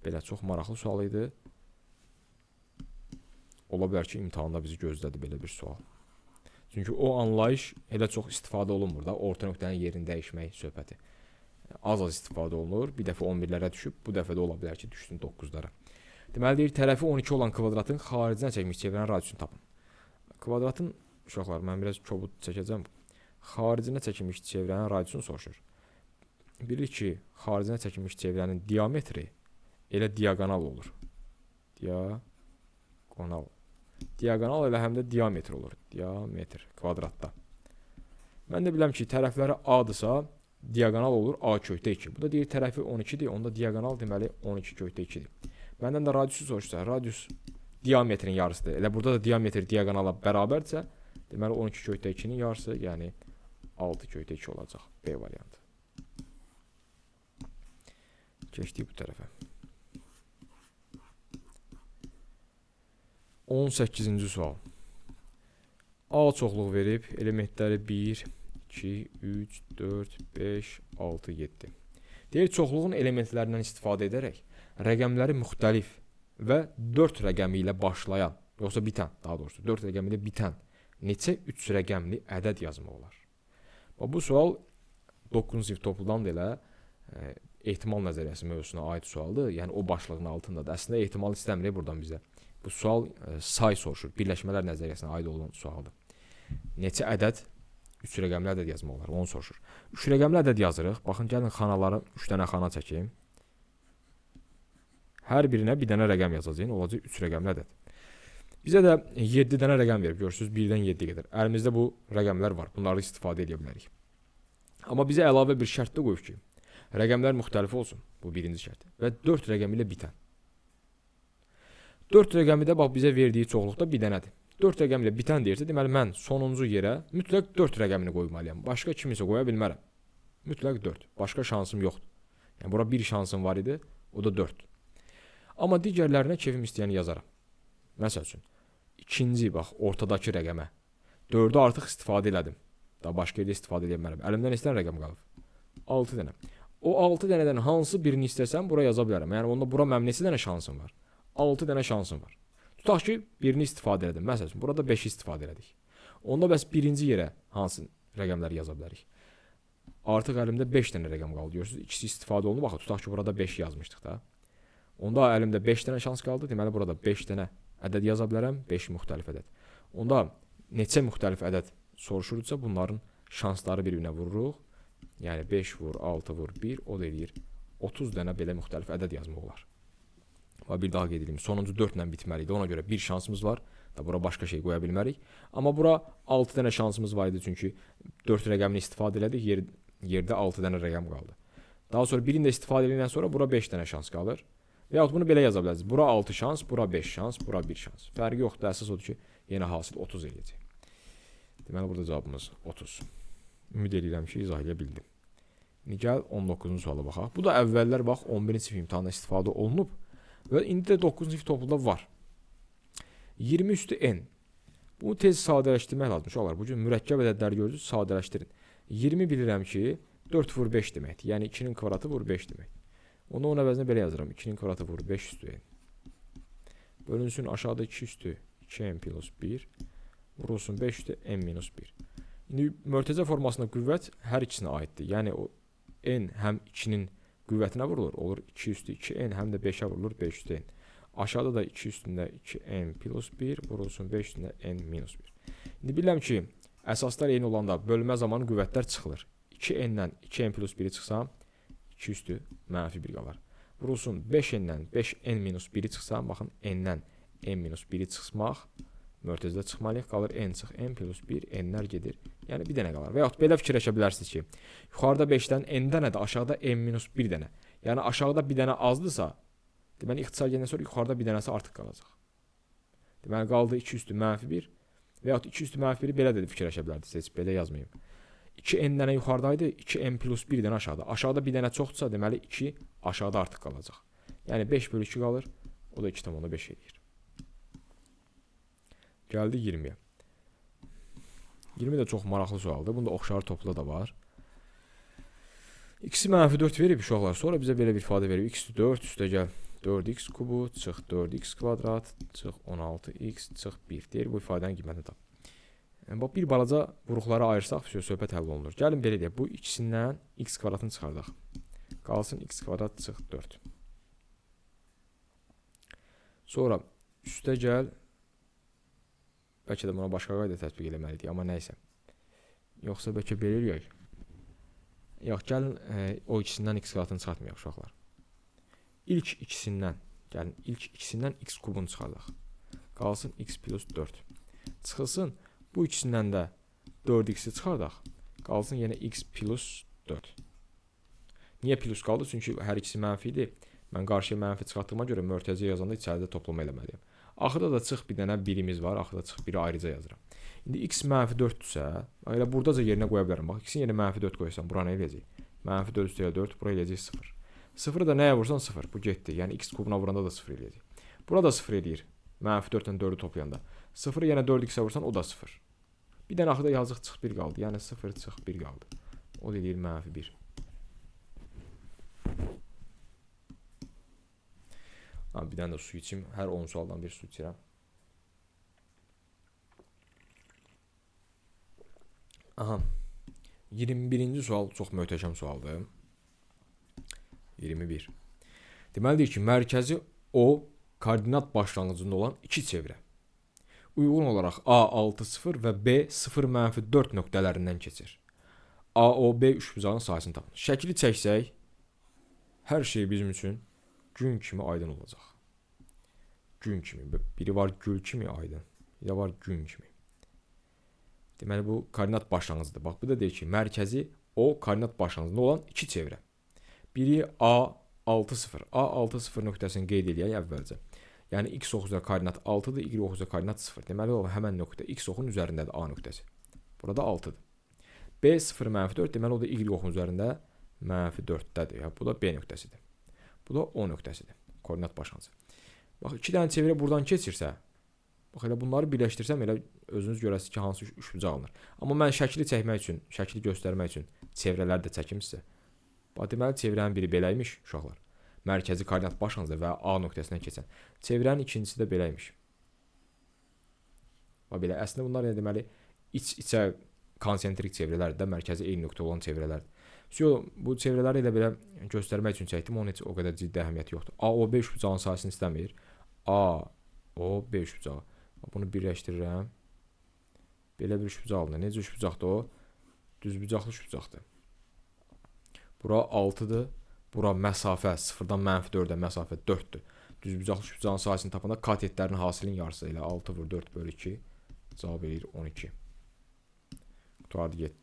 Belə çox maraqlı sual idi. Ola bilər ki, imtahanda bizi gözlədi belə bir sual. Çünki o anlayış elə çox istifadə olunmur da, orta nöqtənin yerini dəyişmək söhbəti. Az-az istifadə olunur. Bir dəfə 11-lərə düşüb, bu dəfə də ola bilər ki, düşsün 9-lara. Deməli deyir, tərəfi 12 olan kvadratın xaricinə çəkmiş çevrənin radiusunu tapın. Kvadratın, uşaqlar, mən biraz kobud çəkəcəm. Xaricinə çəkilmiş çevrənin radiusunu soruşur. Bilirik ki, xaricinə çəkilmiş çevrənin diametri elə diaqonal olur. Diaqonal. Diaqonal elə həm də diametr olur. Diametr kvadratda. Mən də biləm ki, tərəfləri A-dırsa, diaqonal olur A kökdə 2. Bu da deyir, tərəfi 12-dir. Onda diaqonal deməli 12 kökdə 2-dir. Məndən də radiusu soruşsa, radius diametrin yarısıdır. Elə burada da diametr diaqonala bərabərdirsə, deməli 12 kökdə 2-nin yarısı, yəni 6 kökdə 2 olacaq. B variantı. Keçdik bu tərəfə. 18-ci sual. A çoxluq verib, elementləri 1, 2, 3, 4, 5, 6, 7. Deyir, çoxluğun elementlərindən istifadə edərək rəqəmləri müxtəlif və 4 rəqəmi ilə başlayan, yoxsa bitən, daha doğrusu 4 rəqəmi ilə bitən neçə 3 rəqəmli ədəd yazmaq olar? Bu sual 9-cu sinif topludan da elə ehtimal nəzəriyyəsi mövzusuna aid sualdır. Yəni o başlığın altındadır. Əslində ehtimal istəmir buradan bizə. Bu sual say soruşur. Birləşmələr nəzəriyyəsinə aid olan sualdır. Neçə ədəd 3 rəqəmli ədəd yazmaq olar? Onu soruşur. 3 rəqəmli ədəd yazırıq. Baxın, gəlin xanaları 3 dənə xana çəkim. Hər birinə bir dənə rəqəm yazacağıq. Olacaq 3 rəqəmli ədəd. Bizə də 7 dənə rəqəm verib. Görürsünüz, 1-dən 7 qədər. Əlimizdə bu rəqəmlər var. Bunları istifadə edə bilərik. Amma bizə əlavə bir şərt də qoyub ki, rəqəmlər müxtəlif olsun. Bu birinci şərt. Və 4 rəqəmi ilə bitən. 4 rəqəmi də bax bizə verdiyi çoxluqda bir dənədir. 4 rəqəmi ilə bitən deyirsə, deməli mən sonuncu yerə mütləq 4 rəqəmini qoymalıyam. Başqa kimisə qoya bilmərəm. Mütləq 4. Başqa şansım yoxdur. Yəni bura bir şansım var idi, o da 4. Amma digərlərinə keyfim istəyəni yazaram. Məsəl üçün, ikinci bax ortadakı rəqəmə 4-ü artıq istifadə elədim. Daha başqa yerdə istifadə edə bilmərəm. Əlimdən neçə dənə rəqəm qalıb? 6 dənə. O 6 dənədən hansı birini istəsəm bura yaza bilərəm. Yəni onda bura mənim neçə dənə şansım var? 6 dənə şansım var. Tutaq ki, birini istifadə elədim. Məsəl üçün, burada 5-i istifadə elədik. Onda bəs birinci yerə hansı rəqəmləri yaza bilərik? Artıq əlimdə 5 dənə rəqəm qaldı. Görürsünüz, ikisi istifadə olundu. Baxın, tutaq ki, burada 5 yazmışdıq da. Onda əlimdə 5 dənə şans qaldı. Deməli, burada 5 dənə ədəd yaza bilərəm. 5 müxtəlif ədəd. Onda neçə müxtəlif ədəd soruşursa, bunların şansları bir-birinə vururuq. Yəni 5 vur, 6 vur, 1, o da eləyir 30 dənə belə müxtəlif ədəd yazmaq olar. Və bir daha qeyd edeyim, sonuncu 4 ilə bitməli idi. Ona görə bir şansımız var. Da bura başqa şey qoya bilmərik. Amma bura 6 dənə şansımız var idi. Çünki 4 rəqəmini istifadə elədik. Yerdə 6 dənə rəqəm qaldı. Daha sonra birini də istifadə edəndən sonra bura 5 dənə şans qalır. Və yaxud bunu belə yaza bilərsiniz. Bura 6 şans, bura 5 şans, bura 1 şans. Fərqi yoxdur. Əsas odur ki, yenə hasil 30 eləyəcək. Deməli, burada cavabımız 30. Ümid eləyirəm ki, izah edə bildim. İndi gəl 19-cu suala baxaq. Bu da əvvəllər bax 11-ci sinif imtahanında istifadə olunub və indi də 9-cu sinif topluda var. 20 üstü n. Bunu tez sadələşdirmək lazım uşaqlar. Bu gün mürəkkəb ədədləri görürsünüz, sadələşdirin. 20 bilirəm ki, 4 vur 5 deməkdir. Yəni 2-nin kvadratı vur 5 deməkdir. Onu onun əvəzinə belə yazıram. 2-nin kvadratı vur 5 üstü n. Bölünsün aşağıda 2 üstü 2n plus 1. Vurulsun 5 üstü n minus 1. İndi mötərizə formasında qüvvət hər ikisinə aiddir. Yəni o n həm 2-nin qüvvətinə vurulur, olur 2 üstü 2n, həm də 5-ə vurulur, 5 üstü n. Aşağıda da 2 üstündə 2n plus 1 vurulsun 5 üstündə n minus 1. İndi bilirəm ki, əsaslar eyni olanda bölmə zamanı qüvvətlər çıxılır. 2n-dən 2n plus 1-i çıxsam, 2 üstü mənfi 1 qalar. Vurulsun 5n-dən 5n minus 1-i çıxsam, baxın n-dən n minus 1-i çıxmaq Mötərizə çıxmalıyıq. Qalır n çıx n plus 1, n-lər gedir. Yəni bir dənə qalar. Və yaxud belə fikirləşə bilərsiniz ki, yuxarıda 5-dən n dənədir, aşağıda n minus 1 dənə. Yəni aşağıda bir dənə azdısa, deməli ixtisar gedəndən sonra yuxarıda bir dənəsi artıq qalacaq. Deməli qaldı 2 üstü mənfi 1 və yaxud 2 üstü mənfi 1-i belə də fikirləşə bilərdiniz. Heç belə yazmayım. 2n dənə yuxarıdaydı, 2n plus 1 dənə aşağıda. Aşağıda bir dənə çoxdursa, deməli 2 aşağıda artıq qalacaq. Yəni 5 bölü 2 qalır. O da 2,5 eləyir. Gəldi 20-yə. 20 də çox maraqlı sualdır. Bunda oxşar topla da var. X-i mənfi 4 verib uşaqlar. Sonra bizə belə bir ifadə verib. X 4 üstə gəl 4x kubu çıx 4x kvadrat çıx 16x çıx 1. Deyir bu ifadənin qiymətini tap. Yəni, bax, bir balaca vuruqlara ayırsaq, söhbət həll olunur. Gəlin belə deyək. Bu ikisindən x kvadratını çıxardaq. Qalsın x kvadrat çıx 4. Sonra üstə gəl. Bəlkə də buna başqa qayda tətbiq eləməliydik, amma nəysə. Yoxsa bəlkə belə eləyək. Yox, gəlin o ikisindən x kvadratını çıxartmayaq uşaqlar. İlk ikisindən, gəlin ilk ikisindən x kubunu çıxardaq. Qalsın x plus 4. Çıxılsın, bu ikisindən də 4x-i çıxardaq. Qalsın yenə x plus 4. Niyə plus qaldı? Çünki hər ikisi mənfi idi. Mən qarşıya mənfi çıxartdığıma görə mötərizə yazanda içəridə toplama eləməliyəm. Axırda da çıx bir dənə birimiz var. Axırda çıx biri ayrıca yazıram. İndi x mənfi 4-dürsə, elə buradaca yerinə qoya bilərəm. Bax, x-in yerinə mənfi 4 qoysam, bura nə eləyəcək? Mənfi 4 üstə 4, bura eləyəcək 0. 0-ı da nəyə vursan 0. Bu getdi. Yəni x kubuna vuranda da 0 eləyəcək. Bura da 0 eləyir. Mənfi 4 ilə 4-ü toplayanda. 0-ı yenə 4x-ə vursan, o da 0. Bir dənə axırda yazıq çıx 1 qaldı. Yəni 0 çıx 1 qaldı. O da eləyir mənfi 1. Ha, bir dənə də su içim. Hər 10 sualdan bir su içirəm. Aha. 21-ci sual çox möhtəşəm sualdır. 21. Deməli deyir ki, mərkəzi O koordinat başlanğıcında olan iki çevrə uyğun olaraq A6 0 və B 0 mənfi 4 nöqtələrindən keçir. AOB üçbucağının sahəsini tapın. Şəkli çəksək, hər şey bizim üçün gün kimi aydın olacaq. Gün kimi. Biri var gül kimi aydın, biri var gün kimi. Deməli, bu koordinat başlanğıcıdır. Bax, bu da deyir ki, mərkəzi O koordinat başlanğıcında olan iki çevrə. Biri A6 0. A6 0 nöqtəsini qeyd eləyək əvvəlcə. Yəni, x oxu üzrə koordinat 6-dır, y oxu üzrə koordinat 0. Deməli, o həmən nöqtə x oxunun üzərindədir A nöqtəsi. Burada 6-dır. B 0 mənfi 4, deməli, o da y oxunun üzərində mənfi 4-dədir. Yəni, bu da B nöqtəsidir. Bu da O nöqtəsidir. Koordinat başlanğıcı. Bax, iki dənə çevrə buradan keçirsə, bax, elə bunları birləşdirsəm, elə özünüz görəsiniz ki, hansı üçbucaq alınır. Amma mən şəkli çəkmək üçün, şəkli göstərmək üçün çevrələri də çəkim sizə. Bax, deməli, çevrənin biri belə imiş, uşaqlar. Mərkəzi koordinat başlanğıcı və A nöqtəsindən keçən. Çevrənin ikincisi də belə imiş. Bax, belə. Əslində, bunlar nə deməli, iç-içə konsentrik çevrələrdir də, mərkəzi eyni nöqtə olan çevrələrdir. Bu çevrələri elə belə göstərmək üçün çəkdim, onun heç o qədər ciddi əhəmiyyəti yoxdur. AOB üçbucağının sahəsini istəmir. AOB üçbucağı. Bunu birləşdirirəm. Belə bir üçbucaq alınır. Necə üçbucaqdır o? Düzbucaqlı üçbucaqdır. Bura 6-dır. Bura məsafə 0-dan mənfi 4-ə məsafə 4-dür. Düzbucaqlı üçbucağın sahəsini tapanda katetlərin hasilin yarısı elə 6 vur 4 bölü 2 cavab eləyir 12. Qurtardı getdi.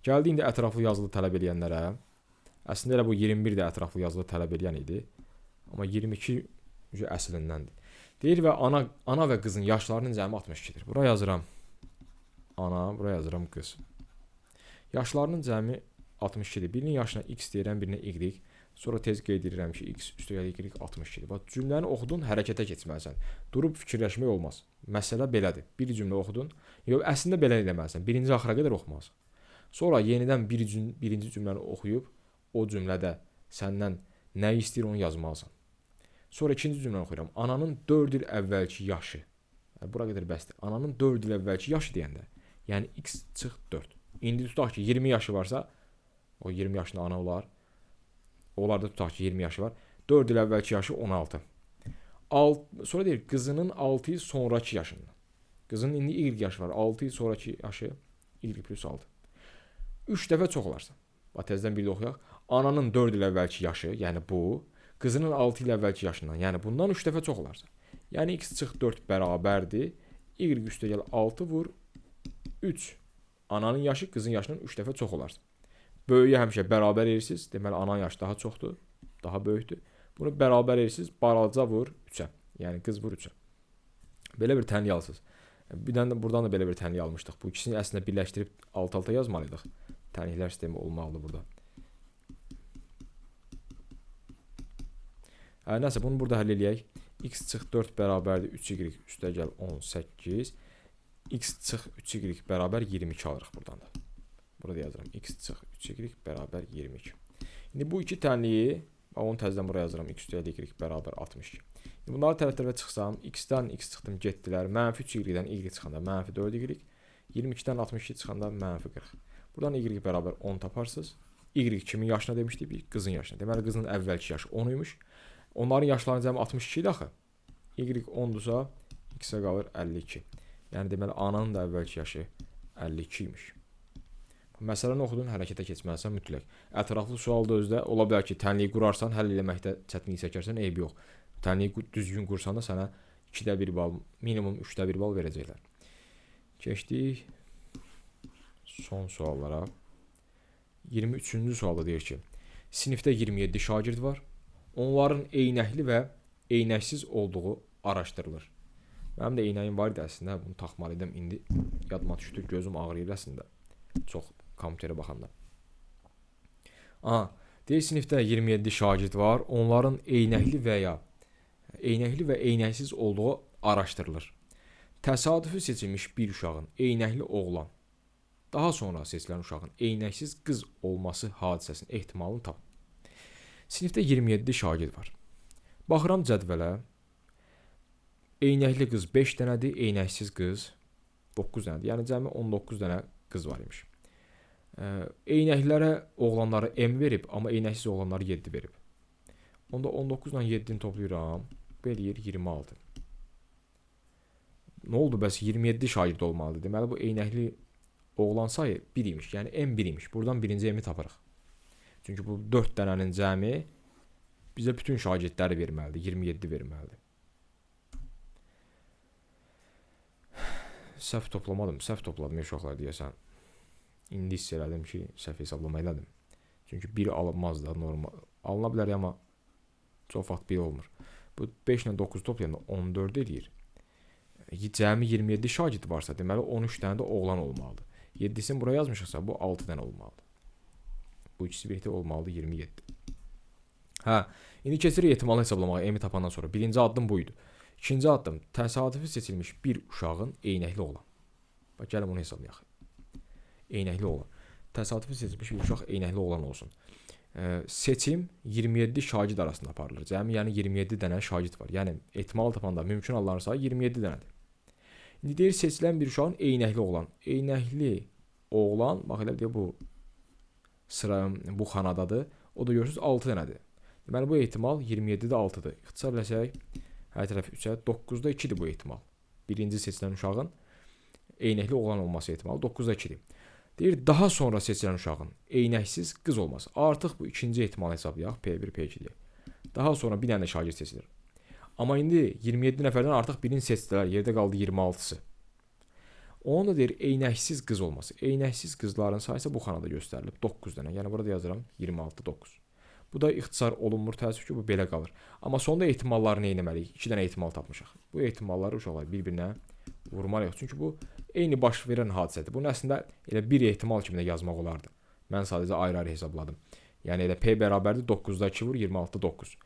Gəldi indi ətraflı yazılı tələb eləyənlərə. Əslində elə bu 21 də ətraflı yazılı tələb eləyən idi. Amma 22 əslindəndir. Deyir və ana və qızın yaşlarının cəmi 62-dir. Bura yazıram ana, bura yazıram qız. Yaşlarının cəmi 62-dir. Birinin yaşına x deyirəm, birinə y. Sonra tez qeyd edirəm ki, x üstəgəl y 62-dir. Bax, cümləni oxudun, hərəkətə keçməlisən. Durub fikirləşmək olmaz. Məsələ belədir. Bir cümlə oxudun. Yox, əslində belə eləməlisən. Birinci axıra qədər oxumalısan. Sonra yenidən birinci cümləni oxuyub, o cümlədə səndən nə istəyir onu yazmalısan. Sonra ikinci cümləni oxuyuram. Ananın 4 il əvvəlki yaşı. Yəni, bura qədər bəsdir. Ananın 4 il əvvəlki yaşı deyəndə, yəni x çıx 4. İndi tutaq ki, 20 yaşı varsa, o 20 yaşında ana olar. Onlarda tutaq ki, 20 yaşı var. 4 il əvvəlki yaşı 16. Sonra deyir, qızının 6 il sonraki yaşından. Qızının indi y yaşı var. 6 il sonraki yaşı y plus 6. 3 dəfə çox olarsan. Bax, təzədən bir də oxuyaq. Ananın 4 il əvvəlki yaşı, yəni bu, qızının 6 il əvvəlki yaşından, yəni bundan 3 dəfə çox olarsan. Yəni x çıx 4 bərabərdir. Y üstəgəl 6 vur 3. Ananın yaşı qızın yaşından 3 dəfə çox olar. Böyüyə həmişə bərabər edirsiniz. Deməli, ananın yaşı daha çoxdur, daha böyükdür. Bunu bərabər edirsiniz, balaca vur 3-ə. Yəni, qız vur 3-ə. Belə bir tənlik alırsınız. Bir dənə də buradan da belə bir tənlik almışdıq. Bu ikisini əslində birləşdirib alt-alta yazmalıydıq. Tənliklər sistemi olmalıdır burada. Nəsə, bunu burada həll eləyək. X çıx 4 bərabərdir 3y üstəgəl 18. X çıx 3y bərabər 22 alırıq buradan da. Burada yazıram. X çıx 3y bərabər 22. İndi bu iki tənliyi, onu təzədən buraya yazıram. X üstəgəl y bərabər 62. İndi bunları tərəf-tərəfə çıxsam, x-dən x çıxdım, getdilər. Mənfi 3y-dən y çıxanda mənfi 4y, 22-dən 62 çıxanda mənfi 40. Buradan y bərabər 10 taparsınız. Y kimin yaşına demişdik? Qızın yaşına. Deməli, qızın əvvəlki yaşı 10 imiş. Onların yaşlarının cəmi 62 idi axı. Y 10-dursa, x-ə qalır 52. Yəni, deməli, ananın da əvvəlki yaşı 52 imiş. Məsələni oxudun, hərəkətə keçməlisən mütləq. Ətraflı sual da özdə ola bilər ki, tənliyi qurarsan, həll eləməkdə çətinlik çəkərsən, eybi yox. Tənliyi düzgün qursan da sənə 2-də 1 bal, minimum 3-də 1 bal verəcəklər. Keçdik son suallara. 23-cü sualda deyir ki, sinifdə 27 şagird var. Onların eynəkli və eynəksiz olduğu araşdırılır. Mənim də eynəyim var idi əslində, bunu taxmalı idim. İndi yadıma düşdü, gözüm ağrıyır əslində. Çox kompüterə baxanda. Aha, deyir sinifdə 27 şagird var. Onların eynəkli və ya eynəkli və eynəksiz olduğu araşdırılır. Təsadüfi seçilmiş bir uşağın eynəkli oğlan, daha sonra seçilən uşağın eynəksiz qız olması hadisəsinin ehtimalını tap. Sinifdə 27 şagird var. Baxıram cədvələ. Eynəkli qız 5 dənədir, eynəksiz qız 9 dənədir. Yəni cəmi 19 dənə qız var imiş. Eynəklilərə oğlanları M verib, amma eynəksiz oğlanları 7 verib. Onda 19 ilə 7-ni toplayıram. Bu eləyir 26. Nə oldu bəs? 27 şagird olmalıdır. Deməli bu eynəkli oğlan sayı 1 imiş. Yəni M1 imiş. Buradan birinci M-i tapırıq. Çünki bu 4 dənənin cəmi bizə bütün şagirdləri verməlidir. 27 verməlidir. Səhv toplamadım. Səhv topladım uşaqlar deyəsən. İndi hiss elədim ki, səhv hesablama elədim. Çünki 1 alınmaz da normal. Alına bilər amma çox vaxt 1 olmur. Bu 5 ilə 9 toplayanda 14 eləyir. Cəmi 27 şagird varsa, deməli 13 dənə də oğlan olmalıdır. 7-sini buraya yazmışıqsa, bu 6 dənə olmalıdır. Bu ikisi birlikdə olmalıdır 27. Hə, indi keçirik ehtimalı hesablamağa M-i tapandan sonra. Birinci addım bu idi. İkinci addım, təsadüfi seçilmiş bir uşağın eynəkli oğlan. Bax, gəlin bunu hesablayaq. Eynəkli oğlan. Təsadüfi seçilmiş bir uşaq eynəkli oğlan olsun. Seçim 27 şagird arasında aparılır. Cəmi, yəni 27 dənə şagird var. Yəni ehtimal tapanda mümkün halların sayı 27 dənədir. İndi deyir seçilən bir uşağın eynəkli oğlan. Eynəkli oğlan, bax elə deyir bu sıra bu xanadadır. O da görürsünüz 6 dənədir. Deməli bu ehtimal 27-də 6-dır. İxtisar eləsək hər tərəf 3-ə, 9-da 2-dir bu ehtimal. Birinci seçilən uşağın eynəkli oğlan olması ehtimalı 9-da 2-dir. Deyir daha sonra seçilən uşağın eynəksiz qız olması. Artıq bu ikinci ehtimalı hesablayaq. P1, P2 deyək. Daha sonra bir dənə şagird seçilir. Amma indi 27 nəfərdən artıq birini seçdilər. Yerdə qaldı 26-sı. Onun da deyir eynəksiz qız olması. Eynəksiz qızların sayısı bu xanada göstərilib. 9 dənə. Yəni burada yazıram 26-da 9. Bu da ixtisar olunmur. Təəssüf ki, bu belə qalır. Amma sonda ehtimalları nə etməliyik? 2 dənə ehtimal tapmışıq. Bu ehtimalları uşaqlar bir-birinə vurmalıyıq. Çünki bu eyni baş verən hadisədir. Bunu əslində elə bir ehtimal kimi də yazmaq olardı. Mən sadəcə ayrı-ayrı hesabladım. Yəni elə P bərabərdir 9-da 2 vur 26-da 9.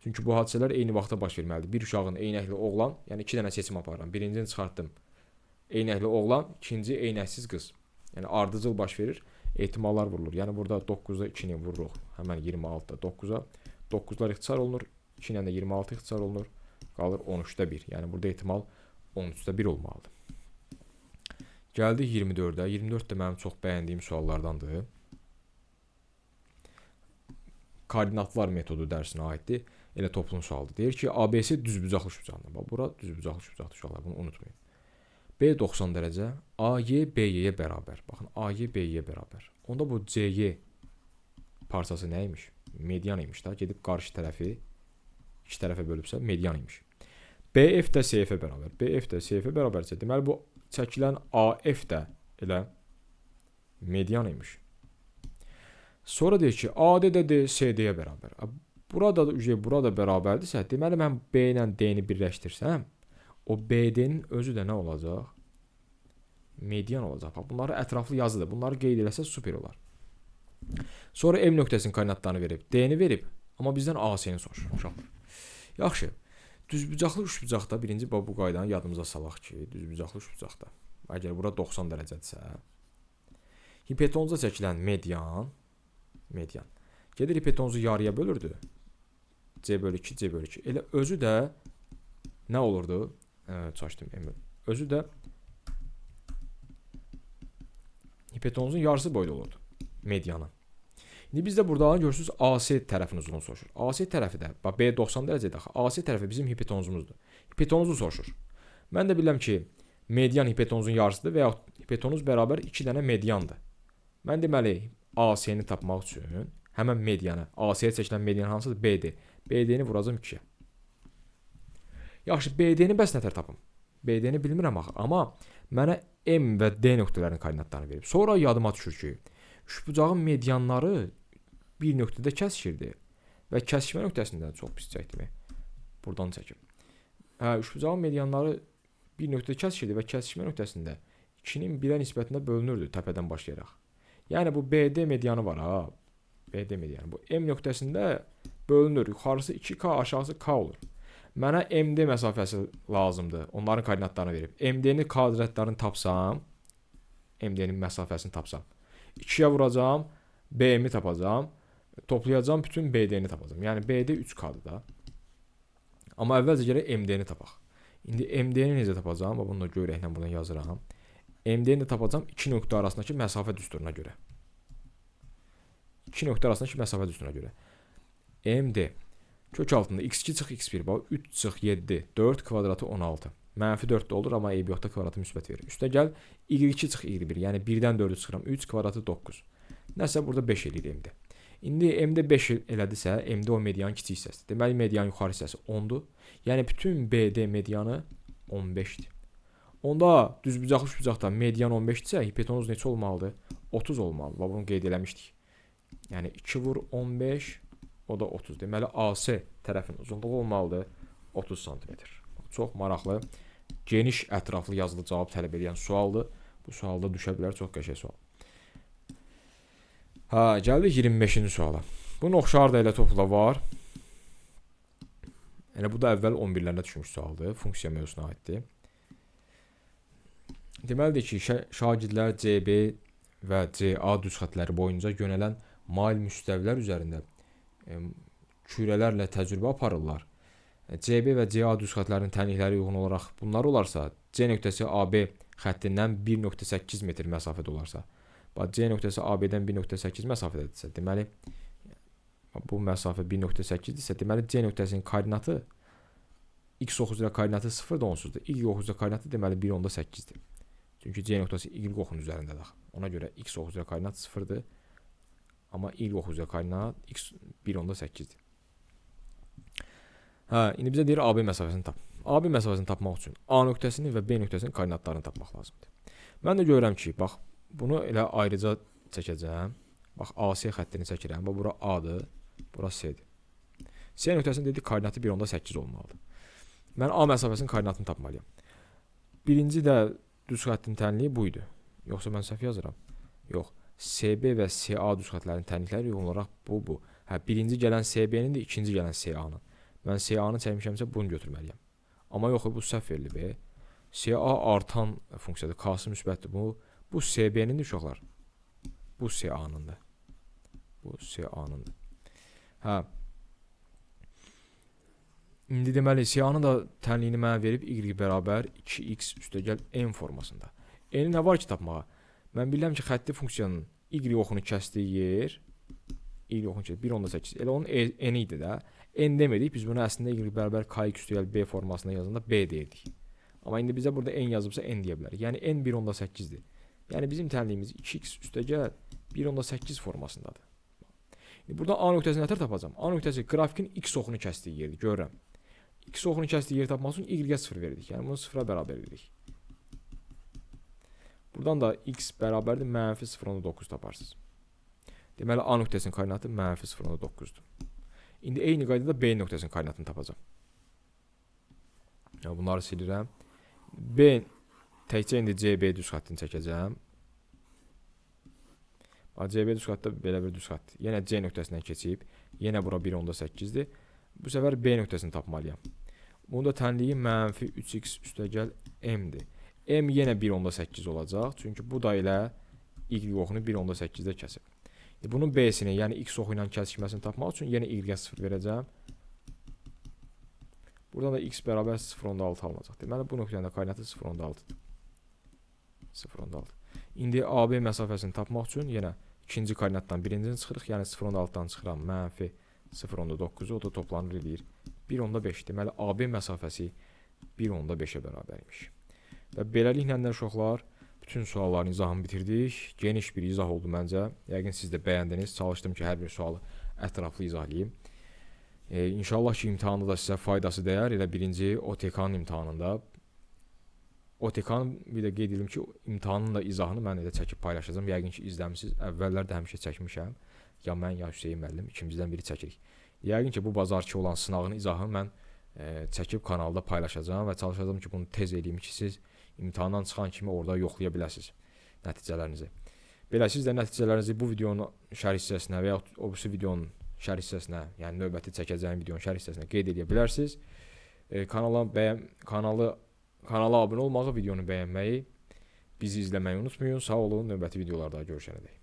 Çünki bu hadisələr eyni vaxtda baş verməlidir. Bir uşağın eynəkli oğlan, yəni 2 dənə seçim aparıram. Birincini çıxartdım. Eynəkli oğlan, ikinci eynəksiz qız. Yəni ardıcıl baş verir. Ehtimallar vurulur. Yəni burada 9-da 2-ni vururuq. Həmən 26-da 9-a. 9-lar ixtisar olunur. 2 ilə də 26 ixtisar olunur. Qalır 13-də 1. Yəni burada ehtimal 13-də 1 olmalıdır. Gəldik 24-ə. 24 də mənim çox bəyəndiyim suallardandır. Koordinatlar metodu dərsinə aiddir. Elə toplum sualıdır. Deyir ki, ABC düzbucaqlı üçbucaqdır. Bax, bura düzbucaqlı üçbucaqdır uşaqlar, bunu unutmayın. B 90 dərəcə, AY BY-yə bərabər. Baxın, AY BY-yə bərabər. Onda bu CY parçası nə imiş? Median imiş da. Gedib qarşı tərəfi iki tərəfə bölübsə median imiş. BF də CF-ə bərabər. BF də CF-ə bərabərsə, deməli bu çəkilən AF də elə median imiş. Sonra deyir ki, AD də CD-yə bərabər. Burada da burada bərabərdirsə, deməli mən B ilə D-ni birləşdirsəm, o BD-nin özü də nə olacaq? Median olacaq. Bax, bunları ətraflı yazıdır. Bunları qeyd eləsə super olar. Sonra M nöqtəsinin koordinatlarını verib, D-ni verib, amma bizdən AC-ni soruşur uşaqlar. Yaxşı. Düzbucaqlı üçbucaqda birinci bu qaydanı yadımıza salaq ki, düzbucaqlı üçbucaqda əgər bura 90 dərəcədirsə, hipotenuza çəkilən median gedir hipotenuzu yarıya bölürdü. C bölü 2, C bölü 2. Elə özü də nə olurdu? Çaşdım. Özü də hipotenuzun yarısı boyda olurdu medianı. İndi biz də burada görürsünüz AC tərəfinin uzunluğunu soruşur. AC tərəfi də, bax B 90 dərəcədir axı. AC tərəfi bizim hipotenuzumuzdur. Hipotenuzu soruşur. Mən də bilirəm ki, median hipotenuzun yarısıdır və yaxud hipotenuz bərabər 2 dənə mediandır. Mən deməli AC-ni tapmaq üçün həmən medianı, AC-yə çəkilən median hansıdır? BD. BD-ni vuracam 2-yə. Yaxşı, BD-ni bəs nətər tapım? BD-ni bilmirəm axı, amma mənə M və D nöqtələrinin koordinatlarını verib. Sonra yadıma düşür ki, üçbucağın medianları bir nöqtədə kəsişirdi və kəsişmə nöqtəsindən çox pis çəkdim. Buradan çəkim. Hə, üçbucağın medianları bir nöqtədə kəsişirdi və kəsişmə nöqtəsində 2-nin 1-ə nisbətində bölünürdü təpədən başlayaraq. Yəni bu BD medianı var ha. BD medianı. Bu M nöqtəsində bölünür. Yuxarısı 2K, aşağısı K olur. Mənə MD məsafəsi lazımdır. Onların koordinatlarını verib. MD-nin koordinatlarını tapsam, MD-nin məsafəsini tapsam, 2-yə vuracam, BM-i tapacam, toplayacam, bütün BD-ni tapacam. Yəni BD 3K-dır da. Amma əvvəlcə gərək MD-ni tapaq. İndi MD-ni necə tapacam? Bunu da görəklə buradan yazıram. MD-ni də tapacam 2 nöqtə arasındakı məsafə düsturuna görə. 2 nöqtə arasındakı məsafə düsturuna görə. MD kök altında x2 çıx x1, bax 3 çıx 7, 4 kvadratı 16. Mənfi 4 də olur, amma eybi yoxda kvadratı müsbət verir. Üstə gəl y2 çıx y1, yəni 1-dən 4-ü çıxıram, 3 kvadratı 9. Nəsə burada 5 eləyir MD. İndi MD 5 elədisə, MD o medianın kiçik hissəsidir. Deməli medianın yuxarı hissəsi 10-dur. Yəni bütün BD medianı 15-dir. Onda düzbucaqlı üçbucaqda median 15-dirsə, hipotenuz neçə olmalıdır? 30 olmalıdır. Bax bunu qeyd eləmişdik. Yəni 2 vur 15, o da 30. Deməli AC tərəfin uzunluğu olmalıdır 30 sm. Çox maraqlı, geniş ətraflı yazılı cavab tələb edən sualdır. Bu sualda düşə bilər, çox qəşəng sual. Hə, gəldik 25-ci suala. Bunun oxşarı da elə topla var. Elə bu da əvvəl 11-lərdə düşmüş sualdır. Funksiya mövzusuna aiddir. Deməlidir ki, şagirdlər CB və CA düz xətləri boyunca yönələn mail müstəvilər üzərində kürələrlə təcrübə aparırlar. CB və CA düz xətlərinin tənlikləri uyğun olaraq bunlar olarsa, C nöqtəsi AB xəttindən 1.8 metr məsafədə olarsa, bax C nöqtəsi AB-dən 1.8 məsafədədirsə, deməli bu məsafə 1.8-dirsə, deməli C nöqtəsinin koordinatı x oxu üzrə koordinatı 0-da onsuzdur. Y oxu üzrə koordinatı deməli 1.8-dir. Çünki C nöqtəsi Y oxunun üzərindədir axı. Ona görə x oxu üzrə koordinat 0-dır. Amma Y oxu üzrə koordinat x 1.8-dir. Hə, indi bizə deyir AB məsafəsini tap. AB məsafəsini tapmaq üçün A nöqtəsini və B nöqtəsinin koordinatlarını tapmaq lazımdır. Mən də görürəm ki, bax bunu elə ayrıca çəkəcəm. Bax AC xəttini çəkirəm. Bax bura A-dır, bura C-dir. C nöqtəsinin dedik koordinatı 1.8 olmalıdır. Mən A məsafəsinin koordinatını tapmalıyam. Birinci də düz xəttin tənliyi bu idi. Yoxsa mən səhv yazıram? Yox. SB və SA düz xətlərinin tənlikləri uyğun olaraq bu. Hə, birinci gələn SB-nin də ikinci gələn SA-nın. Mən SA-nı çəkmişəmsə bunu götürməliyəm. Amma yox, bu səhv verilib. SA artan funksiyadır. K-sı müsbətdir. Bu SB-nindir uşaqlar. Bu SA-nındır. Bu SA-nındır. Hə. İndi deməli SA-nın da tənliyini mənə verib Y bərabər 2x üstəgəl N formasında. N-i nə var ki tapmağa? Mən bilirəm ki, xətti funksiyanın Y oxunu kəsdiyi yer Y oxunu kəsdiyi 1.8. Elə onun N idi də. N demədik, biz bunu əslində Y bərabər KX üstəgəl B formasında yazanda B deyirdik. Amma indi bizə burada N yazıbsa N deyə bilərik. Yəni N 1.8-dir. Yəni bizim tənliyimiz 2x üstəgəl 1.8 formasındadır. İndi burada A nöqtəsini nətər tapacam? A nöqtəsi qrafikin X oxunu kəsdiyi yerdir, görürəm. X oxunu kəsdiyi yeri tapmaq üçün y-ə 0 veririk. Yəni bunu 0-a bərabər edirik. Buradan da x bərabərdir mənfi 0,9 taparsınız. Deməli A nöqtəsinin koordinatı mənfi 0,9-dur. İndi eyni qaydada B nöqtəsinin koordinatını tapacağam. Yəni bunları silirəm. B təkcə indi CB düz xəttini çəkəcəm. Bax, CB düz xətti belə bir düz xətt. Yenə C nöqtəsindən keçib, yenə bura 1,8-dir. Bu səfər B nöqtəsini tapmalıyam. Bunun da tənliyi mənfi 3x üstəgəl m-dir. M yenə 1,8 olacaq. Çünki bu da elə y oxunu 1,8-də kəsib. Bunun B-sini, yəni x oxu ilə kəsişməsini tapmaq üçün yenə y-ə 0 verəcəm. Buradan da x bərabər 0,6 alınacaq. Deməli, bu nöqtənin də koordinatı 0,6-dır. 0,6. İndi AB məsafəsini tapmaq üçün yenə ikinci koordinatdan birincini çıxırıq. Yəni 0,6-dan çıxıram mənfi 0,9-u, o da toplanır eləyir 1,5. Deməli, AB məsafəsi 1,5-ə bərabər imiş. Və beləliklə də uşaqlar, bütün sualların izahını bitirdik. Geniş bir izah oldu məncə. Yəqin siz də bəyəndiniz. Çalışdım ki, hər bir sualı ətraflı izah eləyim. İnşallah ki, imtahanda da sizə faydası dəyər. Elə birinci OTK-nın imtahanında. OTK-nın bir də qeyd edim ki, imtahanın da izahını mən elə çəkib paylaşacağam. Yəqin ki, izləmisiniz. Əvvəllər də həmişə çəkmişəm. Ya mən, ya Hüseyin müəllim, ikimizdən biri çəkirik. Yəqin ki, bu bazarki olan sınağın izahını mən çəkib kanalda paylaşacağam və çalışacağam ki, bunu tez eləyim ki, siz imtahandan çıxan kimi orada yoxlaya biləsiniz nəticələrinizi. Belə siz də nəticələrinizi bu videonun şərh hissəsinə və yaxud o birisi videonun şərh hissəsinə, yəni növbəti çəkəcəyim videonun şərh hissəsinə qeyd edə bilərsiniz. Kanala abunə olmağı, videonu bəyənməyi, bizi izləməyi unutmayın. Sağ olun, növbəti videolarda görüşənədək.